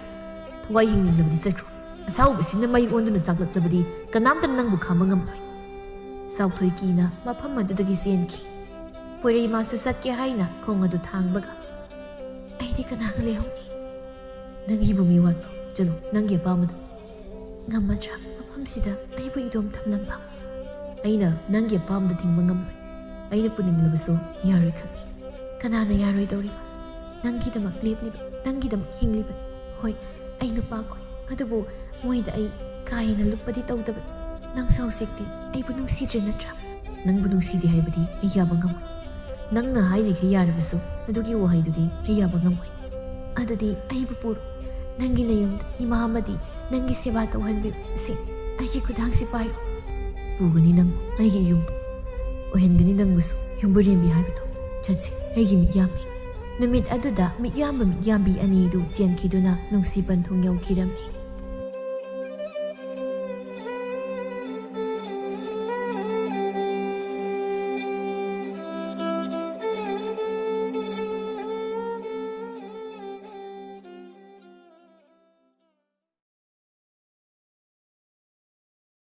ꯊꯋꯥꯏ ꯍꯤꯡꯅꯤꯡꯂꯕꯗꯤ ꯆꯠꯈ꯭ꯔꯣ꯫ ꯑꯁꯥꯎꯕꯁꯤꯅ ꯃꯩ ꯑꯣꯟꯗꯨꯅ ꯆꯥꯛꯂꯛꯂꯕꯗꯤ ꯀꯅꯥꯝꯇꯅ ꯅꯪꯕꯨ ꯈꯥꯝꯕ ꯉꯝꯂꯣꯏ꯫" ꯆꯥꯎꯊꯣꯏ ꯀꯤꯅ ꯃꯐꯝ ꯑꯗꯨꯗꯒꯤ ꯆꯦꯟꯈꯤ꯫ ꯄꯣꯏꯔꯩ ꯃꯥꯁꯨ ꯆꯠꯀꯦ ꯍꯥꯏꯅ ꯈꯣꯡ ꯑꯗꯨ ꯊꯥꯡꯕꯒ, "ꯑꯩꯗꯤ ꯀꯅꯥꯒ ꯂꯩꯍꯧꯅꯤ? ꯅꯪꯒꯤꯕꯨ ꯃꯤ ꯋꯥꯠꯄ꯭ꯔꯣ? ꯆꯠꯂꯣ, ꯅꯪꯒꯤ ꯑꯄꯥꯝꯕꯗꯣ꯫ ꯉꯝꯃꯗ꯭ꯔꯥ? ꯃꯐꯝꯁꯤꯗ ꯑꯩꯕꯨ ꯏꯗꯣꯝ ꯊꯝꯂꯝꯕ?" "ꯑꯩꯅ ꯅꯪꯒꯤ ꯑꯄꯥꯝꯕꯗ ꯊꯤꯡꯕ ꯉꯝꯂꯣꯏ꯫ ꯑꯩꯅ ꯄꯨꯅꯤꯡꯂꯕꯁꯨ ꯌꯥꯔꯣꯏ ꯈꯪꯉꯤ꯫ ꯀꯅꯥꯅ ꯌꯥꯔꯣꯏꯗꯧꯔꯤꯕ? ꯅꯪꯒꯤꯗꯃꯛ ꯂꯦꯞꯂꯤꯕ, ꯅꯪꯒꯤꯗꯃꯛ ꯍꯤꯡꯂꯤꯕ꯫ ꯍꯣꯏ, ꯑꯩ ꯅꯨꯄꯥ ꯀꯣꯏ, ꯑꯗꯨꯕꯨ ꯃꯣꯏꯗ ꯑꯩ ꯀꯥ ꯍꯦꯟꯅ ꯂꯨꯞꯄꯗꯤ ꯇꯧꯗꯕ꯫ ꯅꯪꯁꯨ ꯍꯧꯖꯤꯛꯇꯤ ꯑꯩꯕꯨ ꯅꯨꯡꯁꯤꯗ꯭ꯔꯦ ꯅꯠꯇ꯭ꯔꯥ?" "ꯅꯪꯕꯨ ꯅꯨꯡꯁꯤꯗꯦ ꯍꯥꯏꯕꯗꯤ ꯑꯩ ꯌꯥꯕ ꯉꯝꯃꯣꯏ꯫ ꯅꯪꯅ ꯍꯥꯏꯔꯤꯈꯩ ꯌꯥꯔꯕꯁꯨ ꯑꯗꯨꯒꯤ ꯋꯥꯍꯩꯗꯨꯗꯤ ꯑꯩ ꯌꯥꯕ ꯉꯝꯃꯣꯏ꯫ ꯑꯗꯨꯗꯤ ꯑꯩꯕꯨ ꯄꯨꯔꯣ꯫ ꯅꯪꯒꯤ ꯅꯌꯨꯝꯗ ꯏꯃꯥ ꯑꯃꯗꯤ ꯅꯪꯒꯤ ꯁꯦꯕꯥ ꯇꯧꯍꯟꯕꯤꯕꯁꯤꯡ ꯑꯩꯒꯤ ꯈꯨꯗꯥꯡꯁꯤ ꯄꯥꯏꯔꯣ꯫" "ꯄꯨꯒꯅꯤ ꯅꯪ ꯑꯩꯒꯤ ꯌꯨꯝꯗ꯫ ꯑꯣꯏꯍꯟꯒꯅꯤ ꯅꯪꯕꯨꯁꯨ ꯌꯨꯝꯕꯨꯔꯦꯝꯕꯤ ꯍꯥꯏꯕꯗꯣ꯫ ꯆꯠꯁꯤ, ꯑꯩꯒꯤ ꯃꯤꯠꯌꯥꯝꯕꯤ꯫" ꯅꯨꯃꯤꯠ ꯑꯗꯨꯗ ꯃꯤꯠꯌꯥꯝꯕ ꯃꯤꯠꯌꯥꯝꯕꯤ ꯑꯅꯤꯗꯨ ꯆꯦꯟꯈꯤꯗꯨꯅ ꯅꯨꯡꯁꯤ ꯄꯟꯊꯨꯡ ꯌꯧꯈꯤꯔꯝꯃꯤ꯫